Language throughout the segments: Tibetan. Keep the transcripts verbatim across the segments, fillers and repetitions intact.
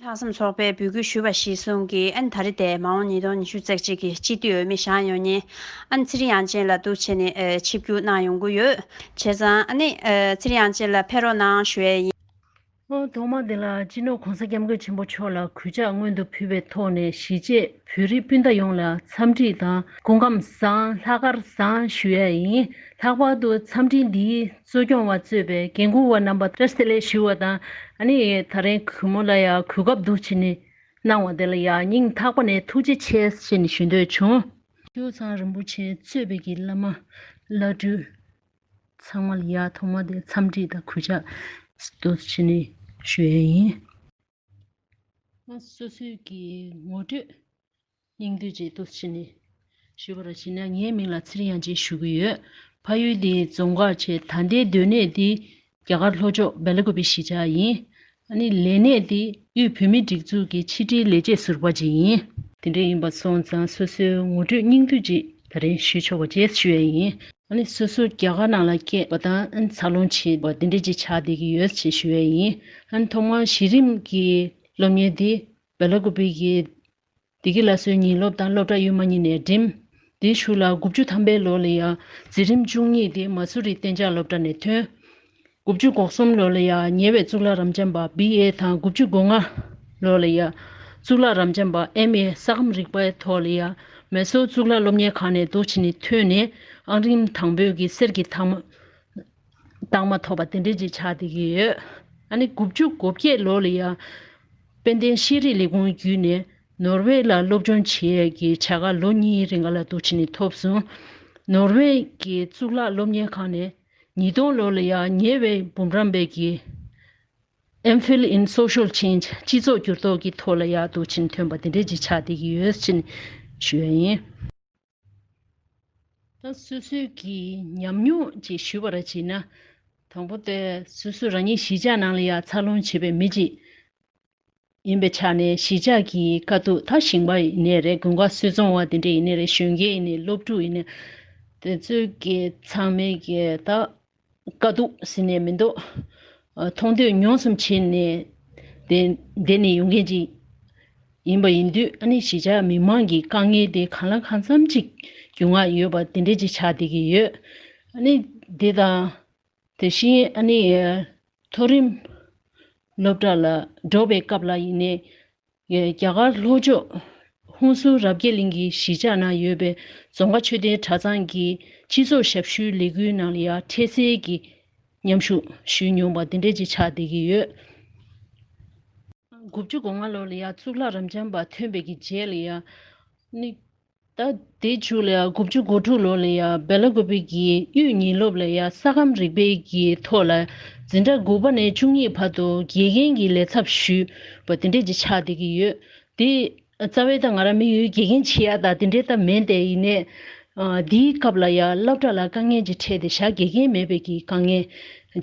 ལྷག་བསམ་ཚོགས་པས་འབོད་སྐུལ་ཞུས་པ་གཞིར་བཟུང་གིས་ཨ་ནི་ད་རེས་དེ་མ་འོངས་ཉིས་སྟོང་ཉི་ཤུ་རྩ་གཅིག་གི་སྤྱི་འཐུས་འོས་མི་བཞེངས་ཡོང་མཁན་ཨ་ནི་ཚེ་རིང་དབྱངས་ཅན་ལགས་འདུག་བྱས་ནས་ཨེ་ཆིབས་བསྒྱུར་གནང་ཡོང་གི་ཡོད། བྱས་ཙང་ཨ་ནི་ཨེ་ཚེ་རིང་དབྱངས་ཅན་ལགས་ཕེབས་རོགས་གནང་ཞུ་ཡས་ཡིན། ཨོ་ཐོག་མ་དེ་ལ་སྤྱི་ནོར་༸གོང་ས་༸སྐྱབས་མགོན་ཆེན་པོ་མཆོག་ལ་གུས་ཕྱག་སྔོན་དུ་ཕུལ་བའི་ཐོག་ནས་གཞིས་བྱེས་བོད་རིགས་སྤུན་ཟླ་ཡོངས་ལ་འཚམས་འདྲི་དང་སྐུ་ཁམས་བཟང་ལྷག་དཀར་བཟང་ཞུ་ཡས་ཡིན། ལྷག་པར་དུ་འཚམས་འདྲི་འདིའི་གཙོ་སྐྱོང་བ་གཙོས་པའི་འགན་འཁུར་བ་རྣམ་པ་བཀྲ་ཤིས་བདེ་ལེགས་ཞུ་བ་དང་ཨ་ནི་ད་རིང་གུས་མོ་ལ་ཡང་གོ་སྐབས་འདུག་བྱས་ནས་གནང་བ་དེ་ལ་ཡང་སྙིང་ཐག་པ་ནས་ཐུགས་རྗེ་ཆེ་ཞེས་ནས་ཞུ་འདོད་བྱུང་། ཆོས་ཚང་རིན་པོ་ཆེ་གཙོས་པའི་གི་བླ་མ་བླ་སྤྲུལ་ཚང་མ་ལ་ཡ་ཐོག་མ་དེ་འཚམས་འདྲི་དང་གུས་ཕྱག་ཏུ་ཕྱིན་ནས་ཞུ་ཡས་ཡིན། སོ་སོའི་གི་ངོ་སྤྲོད་སྙིང་བསྡུས་ཅིག་ཏུ་ཕྱིན་ནས་ཞུས་པར་བྱས་ན། ངའི་མིང་ལ་ཚེ་རིང་དབྱངས་ཅན་ཞུ་གི་ཡོད། ཕ་ཡུལ་དེ་རྫོང་ཁག་བྱས། ད་ལྟའི་སྡོད་གནས་དེ་རྒྱ་གར་ལྷོ་ཕྱོགས་སྦེལ་ཀོབ་པའི་གཞིས་ཆགས་ཡིན། ཨ་ནི་ལས་གནས་དེ་དབུས་བོད་མིའི་སྒྲིག་འཛུགས་ཀྱི་ཕྱི་དྲིལ་ལས་བྱེད་ཟུར་པ་ཅིག་ཡིན། དེ་འདྲ་ཡིན་པ་སོང་ཙང་སོ་སོའི་ངོ་སྤྲོད་སྙིང་བསྡུས་ཅིག་ད་རིང་ཞུས་ཆོག་པ་བྱས་ཞུ་ཡས་ཡིན། ཨ་ནི་སོ་སོ་རྒྱ་གར་ནང་ལ་སྐྱེས་པ་དང་འཚར་ལོངས་བྱས་པ་དེ་འདྲ་ཅིག་ཆགས་བསྡད་ཀྱི་ཡོད་ཅེས་ཞུ་ཡས་ཡིན། ཨ་ནི་ཐོག་མར་གཞི་རིམ་གྱི་སློབ་གཉེར་དེ་སྦེལ་ཀོབ་པའི་གི་བདེ་སྐྱིད་སླར་གསོའི་ཉིན་སློབ་དང་སློབ་གྲྭ་ཡུལ་མ་གཉིས་ནས་འགྲིམས། དེའི་གཞུག་ལ་དགུ་བཅུ་ཐམ་པའི་ལོ་ལ་ཡང་འཛིན་རིམ་བཅུ་གཉིས་དེ་མ་སུ་རི་གཏན་འཇགས་སློབ་གྲྭ་ནས་ཐོན། དགུ་བཅུ་གོ་གསུམ་ལོ་ལ་ཡང་ཉེ་བའི་གཙུག་ལག་རབ་འབྱམས་པ་བི་ཨེ་དང་དགུ་བཅུ་གོ་ལྔ་ལོ་ལ་ཡང་གཙུག་ལག་རབ་འབྱམས་པ་ཨེམ་ཨེ་ས་ཁམས་རིག་པའི་ཐོག་ལ་ཡང་མེ་སོར་གཙུག་ལག་སློབ་གཉེར་ཁང་ནས་འདུག་བྱས་ནས་ཐོན་ནས་ཨང་རིམ་དང་པོའི་གི་གསེར་གྱི་ཐ་མ། རྟགས་མ་ཐོབ་པ་དེ་འདྲ་ཅིག་ཆགས་བསྡད་ཀྱི་ཡོད། ཨ་ནི་དགུ་བཅུ་གོ་བརྒྱད་ལོ་ལ་ཡང་དཔལ་ལྡན་ཤེས་རིག་ལས་ཁུངས་བརྒྱུད་ནས་ནོར་ཝེ་ལ་སློབ་སྦྱོང་བྱེད་ཡས་ཀྱི་བྱ་དགའ་ལོ་གཉིས་རིང་ག་ལ་འདུག་བྱས་ནས་ཐོབ་སོང་། ནོར་ཝེ་གི་གཙུག་ལག་སློབ་གཉེར་ཁང་ནས་ཉིས་སྟོང་ལོ་ལ་ཡང་ཉེ་བའི་འབུམ་རམས་པའི་གི་ཨེམ་ཕིལ་ཨིན་སོ་ཤལ་ཆེན་ཇི་སྤྱི་ཚོགས་འགྱུར་ལྡོག་གི་ཐོག་ལ་ཡང་འདུག་བྱས་ནས་ཐོན་པ་དེ་འདྲ་ཅིག་ཆགས་བསྡད་ཀྱི་ཡོད་ཅེས་ཞུ་ཡས་ཡིན། ད་སོ་སོའི་གི་ཉམས་མྱོང་ཅིག་ཞུས་པར་བྱས་ན། དང་པོ་དེ་སོ་སོ་རང་ཉིད་གཞིས་ཆགས་ནང་ལ་ཡང་འཚར་ལོངས་བྱེད་པའི་མི་ཅིག་ཡིན་པའི་ཆ་ནས་གཞིས་ཆགས་ཀྱི་དཀའ་སྡུག་ད་ཞིང་པ་ཡིན་ནའི་རེད། དགུན་ཁ་སོལ་བཙོང་བ་དེ་འདྲ་ཡིན་ནའི་རེད། གཞོན་སྐྱེས་ཡིན་ནའི་སློབ་ཕྲུག་ཡིན་ནའི་དེ་ཚོའི་གི་ཚང་མའི་གི་ད་དཀའ་སྡུག་ཟེར་ནས་མི་འདུག་མཐོང་ཐོས་མྱོང་གསུམ་བྱས་ནས་དེ་འདི་ནས་ཡོང་མཁན་ཅིག་ཡིན་པ་ཡིན་དུས། ཨ་ནི་གཞིས་ཆགས་མི་མང་གི་དཀའ་ངལ་དེ་གང་ལ་གང་འཚམ་ཅིག་རྒྱུས་མངའ་ཡོད་པ་དེ་འདྲ་ཅིག་ཆགས་བསྡད་ཀྱི་ཡོད། ཨ་ནི་དེ་དང་དེ་བཞིན་ཨ་ནི་མཐོ་རིམ་སློབ་གྲྭ་ལ་འགྲོ་བའི་སྐབས་ལ་ཡིན་ནའི་རྒྱ་གར་ལྷོ་ཕྱོགས་ཧུན་སུར་རབ་རྒྱས་གླིང་གི་གཞིས་ཆགས་ནང་ཡོད་པའི་རྫོང་དཀར་ཆོས་ལྡན་གྲྭ་ཚང་གི་སྤྱི་ཚོགས་ཞབས་ཞུའི་ལས་འགུལ་ནང་ལ་ཡང་འཕྲལ་སེལ་གྱི་མཉམ་ཞུགས་ཞུས་མྱོང་བ་དེ་འདྲ་ཅིག་ཆགས་བསྡད་ཀྱི་ཡོད། དགུ་བཅུ་གོ་ལྔ་ལོ་ལ་ཡང་གཙུག་ལག་རབ་འབྱམས་པ་ཐོན་པའི་གི་རྗེས་ལ་ཡང་ནི། ད་དེ་མཇུག་ལ་ཡང་དགུ་བཅུ་གོ་དྲུག་ལོ་ལ་ཡང་སྦེ་ལ་ཀུ་པེ་གི་དབུས་ཉིན་སློབ་ལ་ཡང་ས་ཁམས་རིག་པའི་གི་ཐོག་ལ་འཛིན་གྲྭ་དགུ་པ་ནས་བཅུ་གཉིས་བར་དུ་དགེ་རྒན་གྱི་ལས་ཚབ་ཞུས་པ་དེ་འདྲས་ཅིག་ཆགས་བསྡད་ཀྱི་ཡོད། དེ་རྩ་བའི་ད་ང་རང་དམིགས་ཡུལ་དགེ་རྒན་བྱེད་ཡ་ད་དེ་འདྲས་ད་མིན་ཏེ། ཡིན་ནའི་ཨ་འདིའི་སྐབས་ལ་ཡང་སློབ་གྲྭ་ལ་དཀའ་ངལ་ཅིག་འཕྲད་དེ་བཞག་དགེ་རྒན་མེད་པའི་གི་དཀའ་ངལ་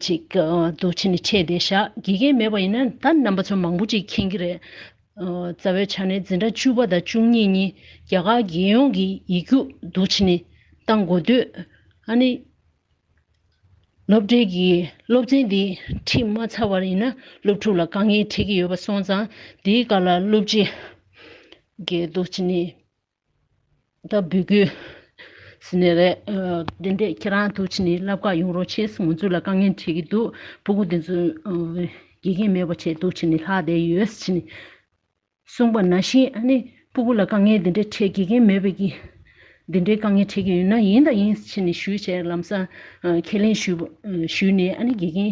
ཅིག་ཨ་འདུག་ཕྱིན་ནས་འཕྲད་དེ་བཞག་དགེ་རྒན་མེད་པ་ཡིན་ན་ད་རྣམ་པ་ཚོ་མང་པོ་ཅིག་མཁྱེན་གྱི་རེད། ཨ་རྩ་བའི་ཆ་ནས་འཛིན་གྲྭ་བཅུ་པ་དང་བཅུ་གཉིས་གཉིས་རྒྱ་གར་རྒྱལ་ཡོངས་ཀྱི་ཡིག་རྒྱུགས་འདུག་ཕྱིན་ནས་བཏང་དགོས་དུས། ཨ་ནི་སློབ་གྲྭའི་གི་སློབ་ཚན་འདི་ཁྲིད་མ་ཚར་བར་ཡིན་ན་སློབ་ཕྲུག་ལ་དཀའ་ངལ་འཕྲད་ཀྱི་ཡོད་པ་སོང་ཙང་། དེའི་སྐབས་ལ་སློབ་སྤྱི་གི་འདུག་ཕྱིན་ནས་ད་འབོད་སྐུལ་ཟེར་ནས་རེད། ཨ་འདི་འདྲས་ཁྱེད་རང་འདུག་ཕྱིན་ནས་བསླབ་ག་ཡོང་རོགས་བྱེད། ང་ཚོ་ལ་དཀའ་ངལ་འཕྲད་ཀྱི་འདུག་ཕྲུ་གུ་འདི་ཚོ་ཨ་དགེ་རྒན་མེད་པ་བྱས་འདུག་ཕྱིན་ནས་ལྷག་བསྡད་ཡོད་ཟེར་ནས་གསུངས་པ་ནང་བཞིན། ཨ་ནི་ཕྲུ་གུ་ལ་དཀའ་ངལ་འདི་འདྲས་འཕྲད། དགེ་རྒན་མེད་པའི་གི་འདི་འདྲས་དཀའ་ངལ་འཕྲད་ཀྱི་ཡོད་ན་ཡིན་དང་ཡིན་ཟེར་ནས་ཞུས་བྱས་ལམ་སང་ཨ་ཁས་ལེན་ཞུས་ཞུས་ནས། ཨ་ནི་དགེ་རྒན་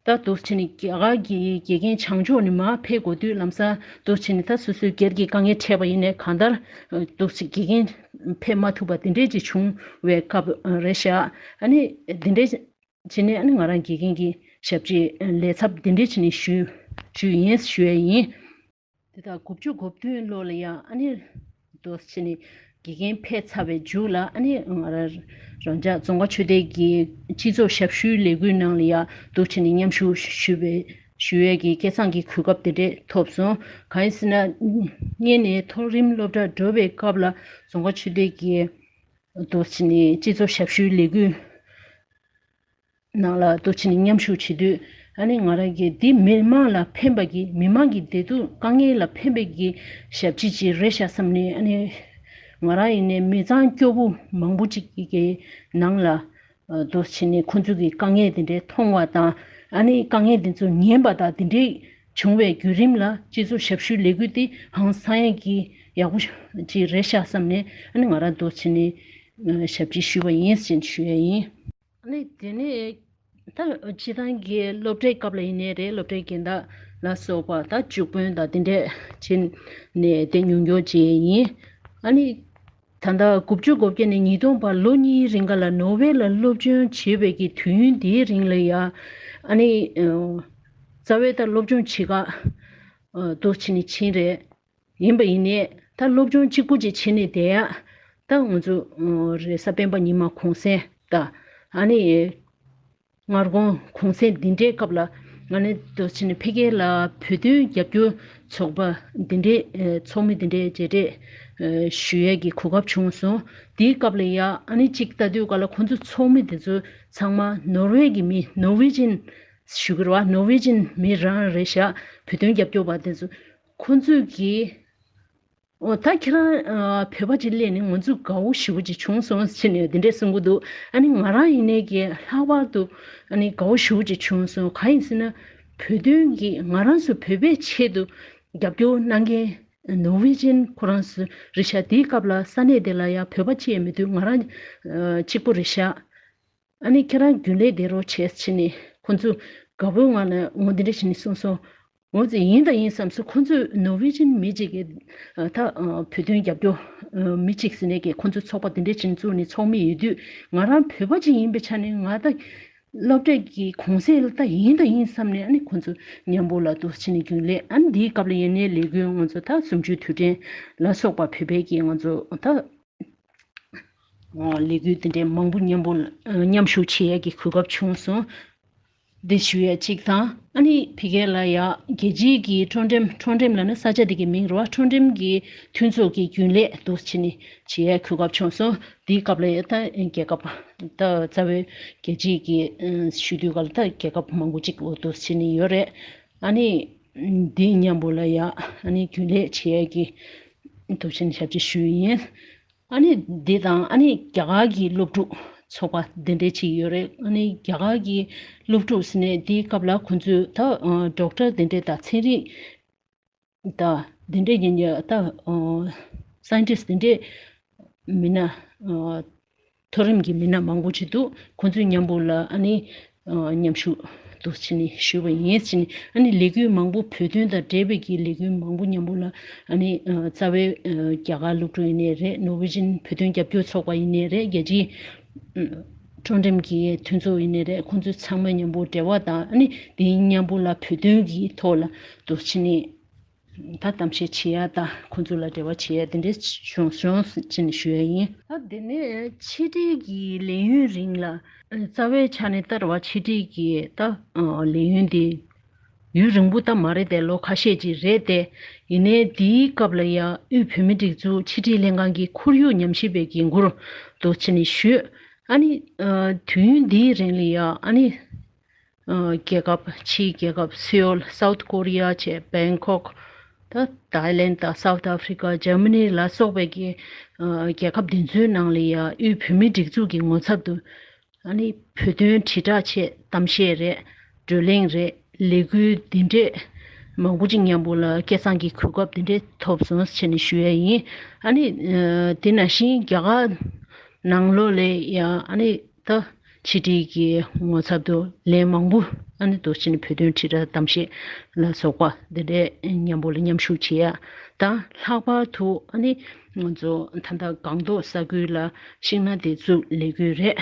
ད་འདུག་ཕྱིན་ནས་རྒྱ་གར་གྱི་དགེ་རྒན་བྱང་ཕྱོགས་ནས་མར་ཕེབས་དགོས་དུས་ལམ་སང་འདུག་ཕྱིན་ནས་ད་སོ་སོའི་སྒེར་གྱི་དཀའ་ངལ་འཕྲད་པ་ཡིན་ནའི་གང་ལྟར་འདུག་ཕྱིན་དགེ་རྒན་ཕེབས་མ་ཐུབ་པ་དེ་འདྲས་ཅིག་བྱུང་བའི་སྐབས་རེད་བཞག་ཨ་ནི་དེ་འདྲས་བྱས་ནས་ཨ་ནི་ང་རང་དགེ་རྒན་གྱི་ཞབས་ཕྱི་ལས་ཚབ་དེ་འདྲས་བྱས་ནས་ཞུས་ཞུས་ཡིན་ཞུ་ཡས་ཡིན། དེ་དག་དགུ་བཅུ་གོ་བདུན་ལོ་ལ་ཡང་ཨ་ནི་འདུག་ཕྱིན་ནས་དགེ་རྒན་ཕེབས་ཚར་བའི་མཇུག་ལ་ཨ་ནི་ང་རང་རང་ཅག་རྫོང་དཀར་ཆོས་སྡེ་གི་སྤྱི་ཚོགས་ཞབས་ཞུའི་ལས་འགུལ་ནང་ལ་ཡང་འདུག་ཕྱིན་ནས་མཉམ་ཞུགས་ཞུ་བའི་ཞུ་ཡས་ཀྱི་སྐལ་བཟང་གི་གོ་སྐབས་དེ་འདྲས་ཐོབ་སོང་། གང་ཡིན་ཟེར་ན་སྔོན་ནས་མཐོ་རིམ་སློབ་གྲྭར་འགྲོ་བའི་སྐབས་ལ་རྫོང་དཀར་ཆོས་སྡེ་གི་འདུག་ཕྱིན་ནས་སྤྱི་ཚོགས་ཞབས་ཞུའི་ལས་འགུལ་ནང་ལ་འདུག་ཕྱིན་ནས་མཉམ་ཞུགས་བྱེད་དུས། ཨ་ནི་ང་རང་གིས་འདི་མི་མང་ལ་ཕན་པ་གི་མི་མང་གི་བདེ་སྡུག་དཀའ་ངལ་ལ་ཕན་པའི་གི་ཞབས་ཕྱི་ཅིག་རེད་ཤག་བསམ་ནས། ཨ་ནི་ང་རང་ཡིན་ནའི་མི་ཚང་སྐྱོ་པོ་མང་པོ་ཅིག་གི་ནང་ལ་འདུག་བྱས་ནས་ཁོང་ཚོ་གི་དཀའ་ངལ་དེ་འདྲའི་མཐོང་བ་དང་། ཨ་ནི་དཀའ་ངལ་དེ་ཚོ་ཉན་པ་དང་། དེ་འདྲའི་བྱུང་བའི་བརྒྱུད་རིམ་ལ་སྤྱི་ཚོགས་ཞབས་ཞུའི་ལས་འགུལ་དེ་ཧང་སང་ཡས་ཀྱི་ཡག་པོ་ཅིག་རེད་ཤག་བསམ་ནས། ཨ་ནི་ང་རང་འདུག་བྱས་ནས་ཞབས་ཕྱི་ཞུས་པ་ཡིན་ཟེར་ཞུ་ཡས་ཡིན། ཨ་ནི་དེ་ནས་ད་སྤྱིར་བཏང་གི་སློབ་གྲྭའི་སྐབས་ལ་ཡིན་ནའི་རེད། སློབ་གྲྭའི་རྒན་བདག་ལ་སོགས་པ་ད་བཅུ་དཔོན་དང་དེ་འདྲས་བྱས་ནས་དེ་མྱོང་མྱོང་བྱས་ཡིན། ཨ་ནི་ད་ལྟ་དགུ་བཅུ་གོ་བརྒྱད་ནས་ཉིས་སྟོང་བར་ལོ་གཉིས་རིང་ག་ལ་ནོར་ཝེ་ལ་སློབ་སྦྱོང་བྱེད་པའི་གི་དུས་ཡུན་དེའི་རིང་ལ་ཡ། ཨ་ནི་རྩ་བའི་ད་སློབ་སྦྱོང་བྱེད་ག་འདུག་བྱས་ནས་ཕྱིན་རེད། ཡིན་པ་ཡིན་ནའི་ད་སློབ་སྦྱོང་གཅིག་པུ་ཅིག་བྱེད་ནས་བསྡད་ཡ། ད་ང་ཚོ་རེས་གཟའ་སྤེན་པ་ཉི་མ་གུང་སེང་དང་། ཨ་ནི་སྔ་དགོང་གུང་སེང་འདི་འདྲའི་སྐབས་ལ། ང་ནི་འདུག་བྱས་ནས་ཕ་གི་ལ་བོད་དོན་རྒྱབ་སྐྱོར་ཚོགས་པ་འདི་འདྲའི་ཚོགས་མི་འདི་འདྲའི་མཇལ་འཕྲད་ཞུ་ཡས་ཀྱི་གོ་སྐབས་བྱུང་སོང་། དེའི་སྐབས་ལ་ཡ། ཨ་ནི་གཅིག་ལྟ་དུས་ག་ལ་ཁོང་ཚོ་ཚོགས་མི་དེ་ཚོ་ཚང་མ་ནོར་ཝེ་གི་མི། ནོར་ཝེ་ཅན་ཞུ་གི་རེད་བ། ནོར་ཝེ་ཅན་མི་རང་རེད་ཤག་བོད་དོན་རྒྱབ་སྐྱོར་བ་དེ་ཚོ། ཁོང་ཚོས་ཀྱིས། འོ་ད་ཁྱེད་རང་ཨ་བོད་པ་ཅིག་སླེབས་ནས་ང་ཚོ་དགའ་བོ་ཞེ་པོ་ཅིག་བྱུང་སོང་ཟེར་ནས་འདི་འདྲས་གསུང་གི་འདུག་ཨ་ནི་ང་རང་ཡིན་ནའི་གི་ལྷག་པར་དུ་ཨ་ནི་དགའ་བོ་ཞེ་པོ་ཅིག་བྱུང་སོང་། གང་ཡིན་ཟེར་ན། བོད་དོན་གྱི་ང་རང་ཚོ་བོད་པའི་ཆེད་དུ་རྒྱབ་སྐྱོར་གནང་མཁན་ནོར་ཝེ་ཅན་ཁོ་རང་ཚོ་རེད་ཤག་དེའི་སྐབས་ལ་ས་གནས་དེ་ལ་ཡ་བོད་པ་གཅིག་ཡང་མི་འདུག་ང་རང་ཨ་གཅིག་པོ་རེད་ཤག་ཨ་ནི་ཁྱེད་རང་རྒྱུན་ལས་བསྡད་རོགས་བྱས་ཟེར་ནས། ཁོང་ཚོ་དགའ་པོའི་ངང་ནས་འོ་འདི་འདྲ་བྱས་ནས་གསུངས་སོང་། འོ་ཙི་ཡིན་དང་ཡིན་བསམ་སོང་། ཁོང་ཚོས་ནོར་ཝེ་ཅན་མི་གཅིག་གིས་ཨ་ད་ཨ་བོད་དོན་རྒྱབ་སྐྱོར་ཨ་མི་གཅིག་ཟེར་ནས་ཀྱི་ཁོང་ཚོས་ཚོགས་པ་འདི་འདྲ་བྱས་ནས་བཙུགས་ནས་ཚོགས་མི་ཡོད་དུས། ང་རང་བོད་པ་ཅིག་ཡིན་པའི་ཆ་ནས་ང་ད་སློབ་གྲྭའི་གི་གུང་སེང་ལ་ད་ཡིན་དང་ཡིན་བསམ་ནས། ཨ་ནི་ཁོང་ཚོ་མཉམ་པོ་ལ་འདུག་བྱས་ནས་རྒྱུན་ལས། ཨ་ནི་འདིའི་སྐབས་ལ་ཡིན་ནའི་ལས་འགུལ་ང་ཚོ་ད་གསུམ་བཅུའི་དུས་དྲན་ལ་སོགས་པ་བོད་པའི་གི་ང་ཚོ་ད། ཨོ་ལས་འགུལ་དེ་འདྲའི་མང་པོ་མཉམ་པོ་ཨ་མཉམ་ཞུགས་བྱེད་ཡས་ཀྱི་གོ་སྐབས་བྱུང་སོང་། འདི་ཞུ་ཡས་གཅིག་དང་། ཨ་ནི་ཕ་གི་ལ་ཡ་རྒྱལ་སྤྱིའི་གི་ཁྲོམ་རིམ། ཁྲོམ་རིམ་ལབ་ན་ས་ཆ་དེ་གི་མིང་རེད་བ། ཁྲོམ་རིམ་གྱི་མཐུན་ཚོགས་ཀྱི་རྒྱུན་ལས་འདུག་བྱས་ནས་བྱེད་ཡས་གོ་སྐབས་བྱུང་སོང་། དེའི་སྐབས་ལ་ཡ་ད་རྒྱལ་ཁབ་ད་རྩ་བའི་རྒྱལ་སྤྱིའི་གི་ཨ་ཞུ་དུས་ག་ལ་ད་རྒྱལ་ཁབ་མང་པོ་ཅིག་འོ་འདུག་བྱས་ནས་ཡོད་རེད། ཨ་ནི་འདི་མཉམ་པོ་ལ་ཡ་ཨ་ནི་རྒྱུན་ལས་བྱེད་ཡས་ཀྱི་འདུག་བྱས་ནས་ཞབས་ཕྱི་ཞུས་ཡིན། ཨ་ནི་འདི་དང་། ཨ་ནི་རྒྱ་གར་གྱི་སློབ་ཕྲུག་ཚོགས་པ་འདི་འདྲས་ཅིག་ཡོད་རེད། ཨ་ནི་རྒྱ་གར་གྱི་སློབ་ཕྲུག་ཟེར་ནས་དེའི་སྐབས་ལ་ཁོང་ཚོས་ད་ཨ་ཌོག་ཊར་འདི་འདྲས་དང་ཚན་རིག་དང་འདི་འདྲས་ཡིན་ཡ། ད་ཨ་སའིན་ཊིསི་འདི་འདྲས་མི་སྣ་ཨ་མཐོ་རིམ་གྱི་མི་སྣ་མང་པོ་ཅིག་འདུག་ཁོང་ཚོའི་མཉམ་པོ་ལ་ཨ་ནི་ཨ་མཉམ་ཞུགས་འདུག་བྱས་ནས་ཞུས་པ་ཡིན་ཟེར་ནས། ཨ་ནི་ལས་འགུལ་མང་པོ། བོད་དོན་དང་འབྲེལ་བའི་གི་ལས་འགུལ་མང་པོ་མཉམ་པོ་ལ། ཨ་ནི་ཨ་རྩ་བའི་ཨ་རྒྱ་གར་སློབ་ཕྲུག་ཡིན་ནའི་རེད། ནོར་ཝེ་ཅན་བོད་དོན་རྒྱབ་སྐྱོར་ཚོགས་པ་ཡིན་ནའི་རེད། རྒྱལ་སྤྱིའི་ཨ་ཁྲོམ་རིམ་གྱི་མཐུན་ཚོགས་ཡིན་ནའི་རེད། ཁོང་ཚོ་ཚང་མ་མཉམ་པོ་འབྲེལ་བ་དང་། ཨ་ནི་དེའི་མཉམ་པོ་ལ་བོད་དོན་གྱི་ཐོག་ལ་འདུག་བྱས་ནས་ད་གཏམ་བཤད་བྱེད་ཡ་དང་། ཁོང་ཚོ་ལ་འབྲེལ་བ་བྱེད་ཡ་དེ་འདྲས་བྱུང་སོང་ཟེར་ནས་ཞུ་ཡ་ཡིན། ད་དེ་ནས་ཕྱི་དྲིལ་གྱི་ལས་ཡུན་རིང་ལ། རྩ་བའི་ཆ་ནས་ལྟར་བ་ཕྱི་དྲིལ་གྱི་ད་ལས་ཡུན་དེ་ཡུན་རིང་པོ་ད་མ་རེད་དེ། ལོ་ཁ་ཤས་ཅིག་རེད་དེ། ཡིན་ནའི་དེའི་སྐབས་ལ་ཡ་དབུས་བོད་མིའི་སྒྲིག་འཛུགས་ཕྱི་དྲིལ་ལྷན་ཁང་གི་ཁོར་ཡུག་ཉམས་ཞིབ་པའི་འགན་འཁུར་དུ་བྱས་ནས་ཞུས། ཨ་ནི་ཨ་དུས་ཡུན་འདིའི་རིང་ལ་ཡ། ཨ་ནི་ཨ་རྒྱལ་ཁབ། ཕྱིའི་རྒྱལ་ཁབ་སེའོལ། སའུཐ་ཀོ་རི་ཡ་བྱས། བེང་ཀོག་ད་ཐའི་ལེན་དང་སའུཐ་ཨ་ཧྥི་རི་ཀ། འཇར་མ་ནི་ལ་སོགས་པའི་གི་ཨ་རྒྱལ་ཁབ་འདི་ཚོའི་ནང་ལ་ཡ་དབུས་བོད་མིའི་སྒྲིག་འཛུགས་ཀྱི་ངོ་ཚབ་ཏུ། ཨ་ནི་བོད་དོན་དྲིལ་བསྒྲགས་ཆེད་གཏམ་བཤད་རེད། བགྲོ་གླེང་རེད། ལས་འགུལ་འདི་འདྲས་མང་པོ་ཅིག་མཉམ་པོ་ལ་སྐལ་བཟང་གི་གོ་སྐབས་འདི་འདྲས་ཐོབ་སོང་ཟེར་ནས་ཞུ་ཡ་ཡིན། ཨ་ནི་ཨ་དེ་ནང་བཞིན་རྒྱ་གར་ནང་ལོགས་ལ་ཡང་ཨ་ནི་ད་ཕྱི་དྲིལ་གྱི་ངོ་ཚབ་ཏུ་ལན་མང་པོ། ཨ་ནི་འདུག་བྱས་ནས་བོད་དོན་དྲིལ་བསྒྲགས་གཏམ་བཤད་ལ་སོགས་པ་འདི་འདྲས་མཉམ་པོ་ལ་མཉམ་ཞུགས་བྱེད་ཡ་དང་། ལྷག་པར་དུ་ཨ་ནི་ང་ཚོ་ད་ལྟ་སྒང་ཏོག་ས་ཁུལ་ལ་ཤིང་ནགས་དེ་ཚོའི་ལས་འགུལ་རེད།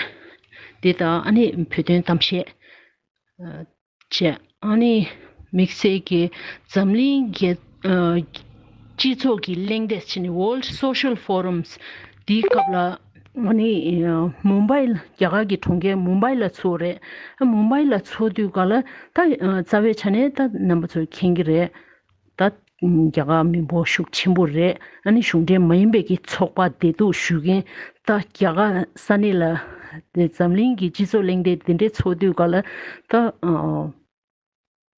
འདི་དང་ཨ་ནི་བོད་དོན་གཏམ་བཤད་ཨ་བྱས། ཨ་ནི་དམིགས་བསལ་གྱི་འཛམ་གླིང་རྒྱལ་ཨ་སྤྱི་ཚོགས་ཀྱི་གླེང་སྟེགས་བྱས་ནས། World Social Forums། འདིའི་སྐབས་ལ་ཨ་ནི་ཨ་མུམ་བྷའི། རྒྱ་གར་གྱི་གྲོང་ཁྱེར་མུམ་བྷའི་ལ་ཚོགས་རེད། ཨ་མུམ་བྷའི་ལ་ཚོགས་དུས་ག་ལ་ད་ཨ་རྩ་བའི་ཆ་ནས་ད་རྣམ་པ་ཚོས་མཁྱེན་གྱི་རེད། ད་རྒྱ་གར་མི་འབོར་ཤུགས་ཆེན་པོ་རེད། ཨ་ནི་གཞུང་འབྲེལ་མ་ཡིན་པའི་གི་ཚོགས་པ་བདེ་སྡུག་ཞུ་མཁན། ད་རྒྱ་གར་ས་གནས་ལ་དེ་འཛམ་གླིང་གི་སྤྱི་ཚོགས་གླེང་སྟེགས་དེ་འདྲའི་ཚོགས་དུས་ག་ལ་ད་ཨ་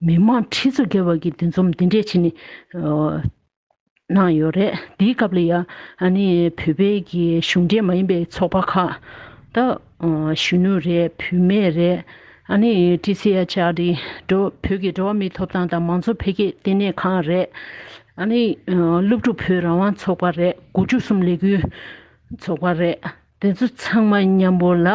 མི་མང་ཁྲི་ཚོ་བརྒལ་བ་གི་འདུ་འཛོམས་འདི་འདྲས་བྱས་ནས་གནང་ཡོད་རེད། དེའི་སྐབས་ལ་ཡ་ཨ་ནི་བོད་པའི་གི་གཞུང་འབྲེལ་མ་ཡིན་པའི་ཚོགས་པ་ཁག་ད་གཞོན་ནུ་རེད། བུད་མེད་རེད། ཨ་ནི་ཊི་སི་ཨེཆ་ཨར་ཌི་འགྲོ་བོད་ཀྱི་འགྲོ་བ་མིའི་ཐོབ་ཐང་དང་མང་གཙོ་འཕེལ་རྒྱས་ལྟེ་གནས་ཁང་རེད། ཨ་ནི་སློབ་ཕྲུག་བོད་རང་དབང་ཚོགས་པ་རེད། དགུ་བཅུ་གསུམ་ལས་འགུལ་ཚོགས་པ་རེད། དེ་ཚོ་ཚང་མ་མཉམ་པོ་ལ་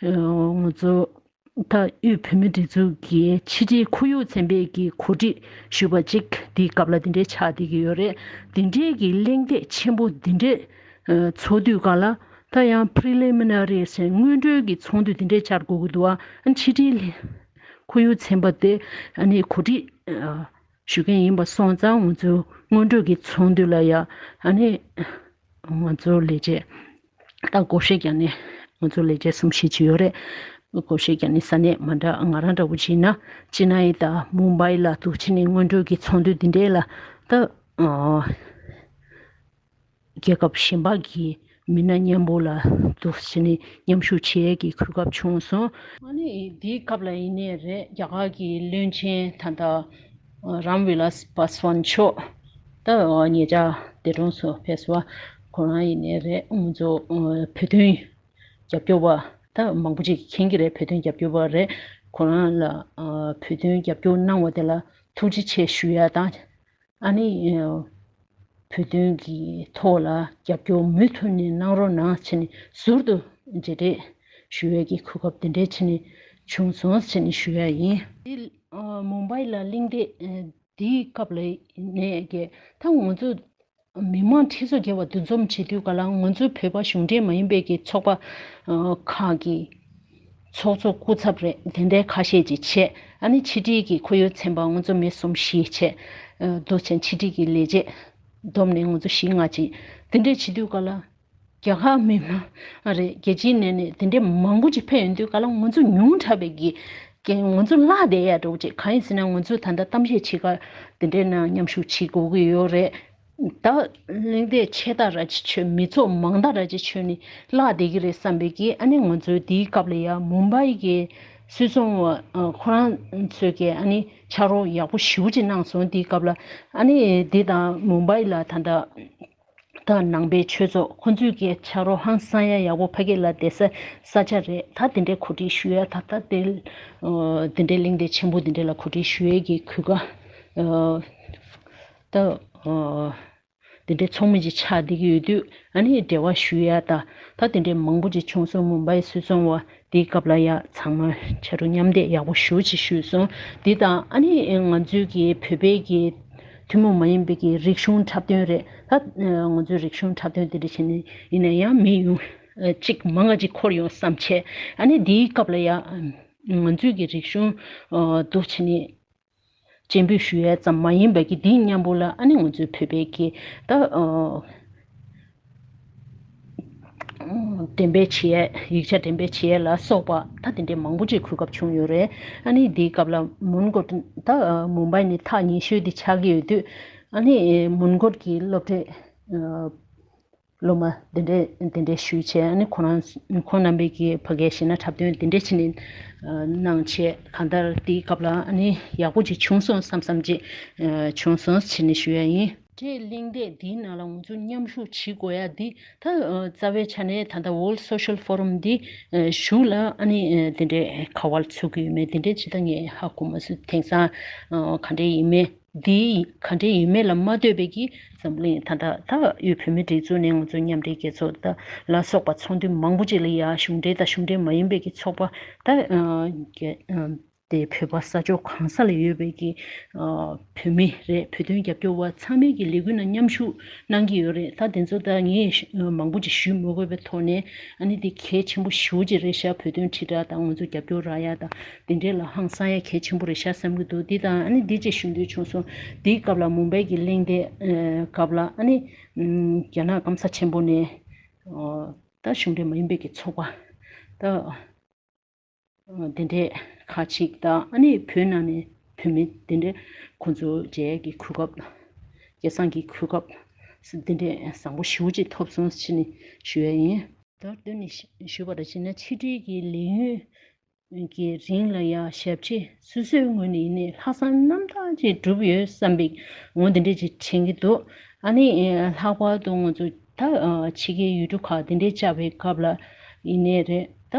ང་ཚོ་ད་དབུས་བོད་མིའི་སྒྲིག་འཛུགས་ཀྱི་ཕྱི་དྲིལ་ཁོར་ཡུག་ཚན་པས་ཀྱི་གོ་སྒྲིག་ཞུས་པ་གཅིག་དེའི་སྐབས་ལ་དེ་འདྲའི་ཆགས་བསྡད་ཀྱི་ཡོད་རེད། དེ་འདྲའི་གི་གླེང་སྟེགས་ཆེན་པོ་དེ་འདྲའི་ཚོགས་དུས་སྐབས་ལ་ད་ཡང་preliminary ཟེར་སྔོན་འགྲོའི་གི་ཚོགས་འདུ་དེ་འདྲའི་བཅར་དགོས་ཀྱི་འདུག་ཨ་ཕྱི་དྲིལ་ཁོར་ཡུག་ཚན་པ་དེ་ཨ་ནི་གོ་སྒྲིག་ཞུ་མཁན་ཡིན་པ་སོང་ཙང་ང་ཚོ་སྔོན་འགྲོའི་གི་ཚོགས་འདུ་ལ་ཡ་ཨ་ནི་ང་ཚོ་ལས་བྱེད་ད་བགོ་བཤའ་རྒྱག་ནི་ང་ཚོ་ལས་བྱེད་གསུམ་བཞི་ཅིག་ཡོད་རེད། བགོ་བཤའ་རྒྱག་ནི་ས་གནས་མ་འདྲ། ང་རང་འདྲ་བོ་བྱས་ན་ཅི་ན་ཡི་ད་མུམ་བྷའི་ལ་འདུག་བྱས་ནས་སྔོན་འགྲོའི་གི་ཚོགས་འདུ་འདི་འདྲའི་ལ་ད་རྒྱལ་ཁབ་གཞན་པ་གི་མི་སྣ་མཉམ་པོ་ལ་འདུག་བྱས་ནས་མཉམ་ཞུགས་བྱེད་ཡས་ཀྱི་གོ་སྐབས་བྱུང་སོང་། ཨ་ནི་འདིའི་སྐབས་ལ་ཡིན་ནའི་རེད། རྒྱ་གར་གྱི་བློན་ཆེན་ད་ལྟ་རམ་ཝི་ལཱས་པ་སི་ཝན་མཆོག་ད་ཉེ་ཆར་འདས་གྲོངས་སུ་ཕེབས་པ་ཁོ་རང་ཡིན་ནའི་རེད། ང་ཚོ་བོད་དོན་རྒྱབ་སྐྱོར་བ་ད་མང་པོ་ཅིག་མཁྱེན་གྱི་རེད། བོད་དོན་རྒྱབ་སྐྱོར་བ་རེད། ཁོ་རང་ལ་བོད་དོན་རྒྱབ་སྐྱོར་གནང་བ་དེ་ལ་ཐུགས་རྗེ་ཆེ་ཞུ་ཡ་དང་། ཨ་ནི་བོད་དོན་གྱི་ཐོག་ལ་རྒྱབ་སྐྱོར་མུ་མཐུད་ནས་གནང་རོགས་གནང་བྱས་ནས་ཟུར་དུ་མཇལ་འཕྲད་ཞུ་ཡས་ཀྱི་གོ་སྐབས་དེ་འདྲའི་བྱས་ནས་བྱུང་སོང་བྱས་ནས་ཞུ་ཡ་ཡིན། འདི་མུམ་བྷའི་ལ་གླེང་སྟེགས་འདིའི་སྐབས་ལ་ནས་ཀྱི་ད་ང་ཚོ་མི་མང་ཁྲི་ཚོ་བརྒལ་བ་འདུ་འཛོམས་བྱེད་དུས་ག་ལ་ང་ཚོའི་བོད་པ་གཞུང་འབྲེལ་མ་ཡིན་པའི་གི་ཚོགས་པ་ཁག་གི་ཚོགས་གཙོ་སྐུ་ཚབ་རེད། དེ་འདྲའི་ཁ་ཤས་ཀྱིས་བྱས། ཨ་ནི་ཕྱི་དྲིལ་གྱི་ཁོར་ཡུག་ཚན་པ་ང་ཚོ་མི་གསུམ་བཞི་བྱས། རྡོ་ཆེན་ཕྱི་དྲིལ་གྱི་ལས་བྱེད་བསྡོམས་ནས་ང་ཚོ་བཞི་ལྔ་ཅིག་དེ་འདྲས་བྱེད་དུས་ག་ལ་རྒྱ་གར་མི་མང་རེད། རྒྱལ་སྤྱིའི་ནས་ནས་དེ་འདྲས་མང་པོ་ཅིག་ཕེབས་ཡོང་དུས་ག་ལ་ང་ཚོ་ཉུང་དྲགས་པའི་གི་ང་ཚོ་བརླག་བསྡད་ཡ་འདྲ་བོ་ཅིག་གང་ཡིན་ཟེར་ན་ང་ཚོ་ད་ལྟ་གཏམ་བཤད་བྱེད་ག་དེ་འདྲས་ནང་མཉམ་ཞུགས་བྱེད་དགོས་ཀྱི་ཡོད་རེད། ད་གླེང་སྟེགས་ཆེ་ད་ར་ཅིག་ཆོད། མི་ཚོགས་མང་ད་ར་ཅིག་ཆོད་ནས་བརླག་བསྡད་ཀྱི་རེད་བསམ་པའི་གི་ཨ་ནི་ང་ཚོའི་དེའི་སྐབས་ལ་ཡ་མུམ་བྷའི་གི་སུད་ཚོང་བ་ཁོ་རང་ཚོས་གི་ཨ་ནི་ཕྱག་རོགས་ཡག་པོ་ཞེ་པོ་ཅིག་གནང་སོང་། དེའི་སྐབས་ལ་ཨ་ནི་དེ་དང་མུམ་བྷའི་ལ་ད་ལྟ་ད་ནང་པའི་ཆོས་ཚོགས་ཁོ་ཚོས་གི་ཕྱག་རོགས་ཧང་སང་ཡ་ཡག་པོ་ཕ་གི་ལ་བསྡད་ས་ས་ཆ་རེད། ད་དེ་འདྲའི་གོ་སྒྲིག་ཞུ་ཡ་ད་ད་དེ་དེ་འདྲའི་གླེང་སྟེགས་ཆེན་པོ་དེ་འདྲའི་ལ་གོ་སྒྲིག་ཞུ་ཡས་ཀྱི་གོ་སྐབས་ད། དེ་འདྲའི་ཚོགས་མི་ཅིག་ཆགས་བསྡད་ཀྱི་ཡོད་དུས་ཨ་ནི་འབྲེལ་བ་ཞུ་ཡ་ད་ད་དེ་འདྲའི་མང་པོ་ཅིག་བྱུང་སོང་། མུམ་བྷའི་སུད་ཚོང་བ་དེའི་སྐབས་ལ་ཡ་ཚང་མ་ཕྱག་རོགས་མཉམ་འདེགས་ཡག་པོ་ཞེ་པོ་ཅིག་ཞུས་སོང་། དེ་དང་ཨ་ནི་ང་ཚོའི་གི་བོད་པའི་གི་ཐུན་མོང་མ་ཡིན་པའི་གི་རིག་གཞུང་འཁྲབ་སྟོན་རེད། ད་ང་ཚོའི་རིག་གཞུང་འཁྲབ་སྟོན་དེ་འདྲ་བྱས་ནས་ཡིན་ན་ཡང་མི་ཡོང་གཅིག་མང་ང་ཅིག་འཁོར་ཡོང་བསམ་བྱས། ཨ་ནི་དེའི་སྐབས་ལ་ཡ་ང་ཚོའི་གི་རིག་གཞུང་འདུག་བྱས་ནས། སྤྱན་འབུལ་ཞུ་ཡས་ཙམ་མ་ཡིན་པའི་གི་འདིའི་མཉམ་པོ་ལ་ཨ་ནི་ང་ཚོའི་བོད་པའི་གི་ད་འགྲེམས་སྤེལ་བྱེད་ཡས་ཡིག་ཆ་འགྲེམས་སྤེལ་བྱེད་ཡས་ལ་སོགས་པ་ད་དེ་འདྲའི་མང་པོ་ཅིག་གོ་སྐབས་བྱུང་ཡོད་རེད། ཨ་ནི་འདིའི་སྐབས་ལ་མོན་གྷོ་ད་མུམ་བྷའི་ནས་ཐག་ཉེ་ཤོས་དེ་ཆགས་ཀྱི་ཡོད་དུས་ཨ་ནི་མོན་གྷོ་གི་སློབ་གྲྭའི་སློབ་མ་དེ་འདྲས་དེ་འདྲས་ཞུས་བྱས། ཨ་ནི་ཁོ་རང་ཁོང་རྣམ་པས་ཀྱིས་ཕ་གིའི་གཞས་སྣ་འཁྲབ་སྟོན་དེ་འདྲས་བྱས་ནས་གནང་བྱས། གང་ལྟར་དེའི་སྐབས་ལ་ཨ་ནི་ཡག་པོ་ཅིག་བྱུང་སོང་བསམ་བསམ་ཅིག་བྱུང་སོང་བྱས་ནས་ཞུ་ཡ་ཡིན། འབྲེལ་གླེང་སྟེགས་འདིའི་ནང་ལ་ང་ཚོ་མཉམ་ཞུགས་བྱེད་དགོས་ཡ་འདི་ད་རྩ་བའི་ཆ་ནས་ད་ལྟ་World Social Forum འདི་གཞུག་ལ་ཨ་ནི་དེ་འདྲས་ག་བར་ཚུགས་ཀྱི་ཡོད་མེད་དེ་འདྲས་ཅི་ད་ངས་ཧ་གོ་མ་སོང་། དེང་སང་ག་འདྲས་ཡིན་མེད། འདི་ག་འདྲ་ཡིན་མེད་ལ་མ་ལྟོས་པའི་གི་འཛམ་གླིང་ད་ལྟ་ད་དབུས་བོད་མིའི་སྒྲིག་འཛུགས་ནས་ང་ཚོ་མཉམ་འབྲེལ་རྒྱལ་ཚོགས་ད་ལ་སོགས་པ་ཚོགས་འདུ་མང་པོ་ཅིག་ལ་ཡ་གཞུང་འབྲེལ་དང་གཞུང་འབྲེལ་མ་ཡིན་པའི་གི་ཚོགས་པ་ད་དེ་བོད་པ་ས་ཕྱོགས་གང་ས་ལ་ཡོད་པའི་གི་བོད་མི་རེད། བོད་དོན་རྒྱབ་སྐྱོར་བ་ཚང་མས་གི་ལས་འགུལ་ནང་མཉམ་ཞུགས་གནང་གི་ཡོད་རེད། ད་དེ་ཚོ་ད་ངས་མང་པོ་ཅིག་ཞུ་མི་དགོས་པའི་ཐོག་ནས་ཨ་ནི་དེ་གལ་ཆེན་པོ་ཞེ་པོ་ཅིག་རེད་ཤག་བོད་དོན་དྲིལ་བསྒྲགས་དང་ང་ཚོ་རྒྱབ་སྐྱོར་རག་ཡ་དང་། དེ་འདྲས་ལ་ཧང་སང་ཡ་གལ་ཆེན་པོ་རེད་ཤག་བསམ་གྱི་འདུག་འདི་དང་ཨ་ནི་འདི་ཅིག་ཞུ་འདོད་བྱུང་སོང་། འདིའི་སྐབས་ལ་མུམ་བྷའི་གི་གླེང་སྟེགས་སྐབས་ལ་ཨ་ནི་རྒྱ་ནག་སྐམ་ས་ཆེན་པོ་ནས་ད་གཞུང་འབྲེལ་མ་ཡིན་པའི་གི་ཚོགས་པ་ད་དེ་འདྲས་ཁ་ཅིག་དང་ཨ་ནི་བོད་ནང་ནས་བོད་མི་དེ་འདྲས་ཁོང་ཚོ་མཇལ་ཡས་ཀྱི་གོ་སྐབས་སྐལ་བཟང་གི་གོ་སྐབས་དེ་འདྲས་བཟང་པོ་ཞེ་པོ་ཅིག་ཐོབ་སོང་ཟེར་ནས་ཞུ་ཡ་ཡིན། མདོར་བསྡུས་ནས་ཞུས་པ་འདྲ་བྱས་ན་ཕྱི་དྲིལ་གྱི་ལས་ཡུན་ གི་རིང་ལ་ཡ་ཞབས་ཕྱི་སོ་སོའི་ངོས་ནས་ཡིན་ནའི་ལྷག་བསམ་རྣམ་དག་ཅིག་བསྒྲུབས་ཡོད་བསམ་པའི་ངོ་འདི་འདྲ་ཅིག་དྲན་གྱི་འདུག་ཨ་ནི་ལྷག་པར་དུ་ང་ཚོ་ད་ཕྱི་རྒྱལ་ཡུལ་གྲུ་ཁག་འདི་འདྲའི་བཅར་བའི་སྐབས་ལ་ཡིན་ནའི་རེད། ད་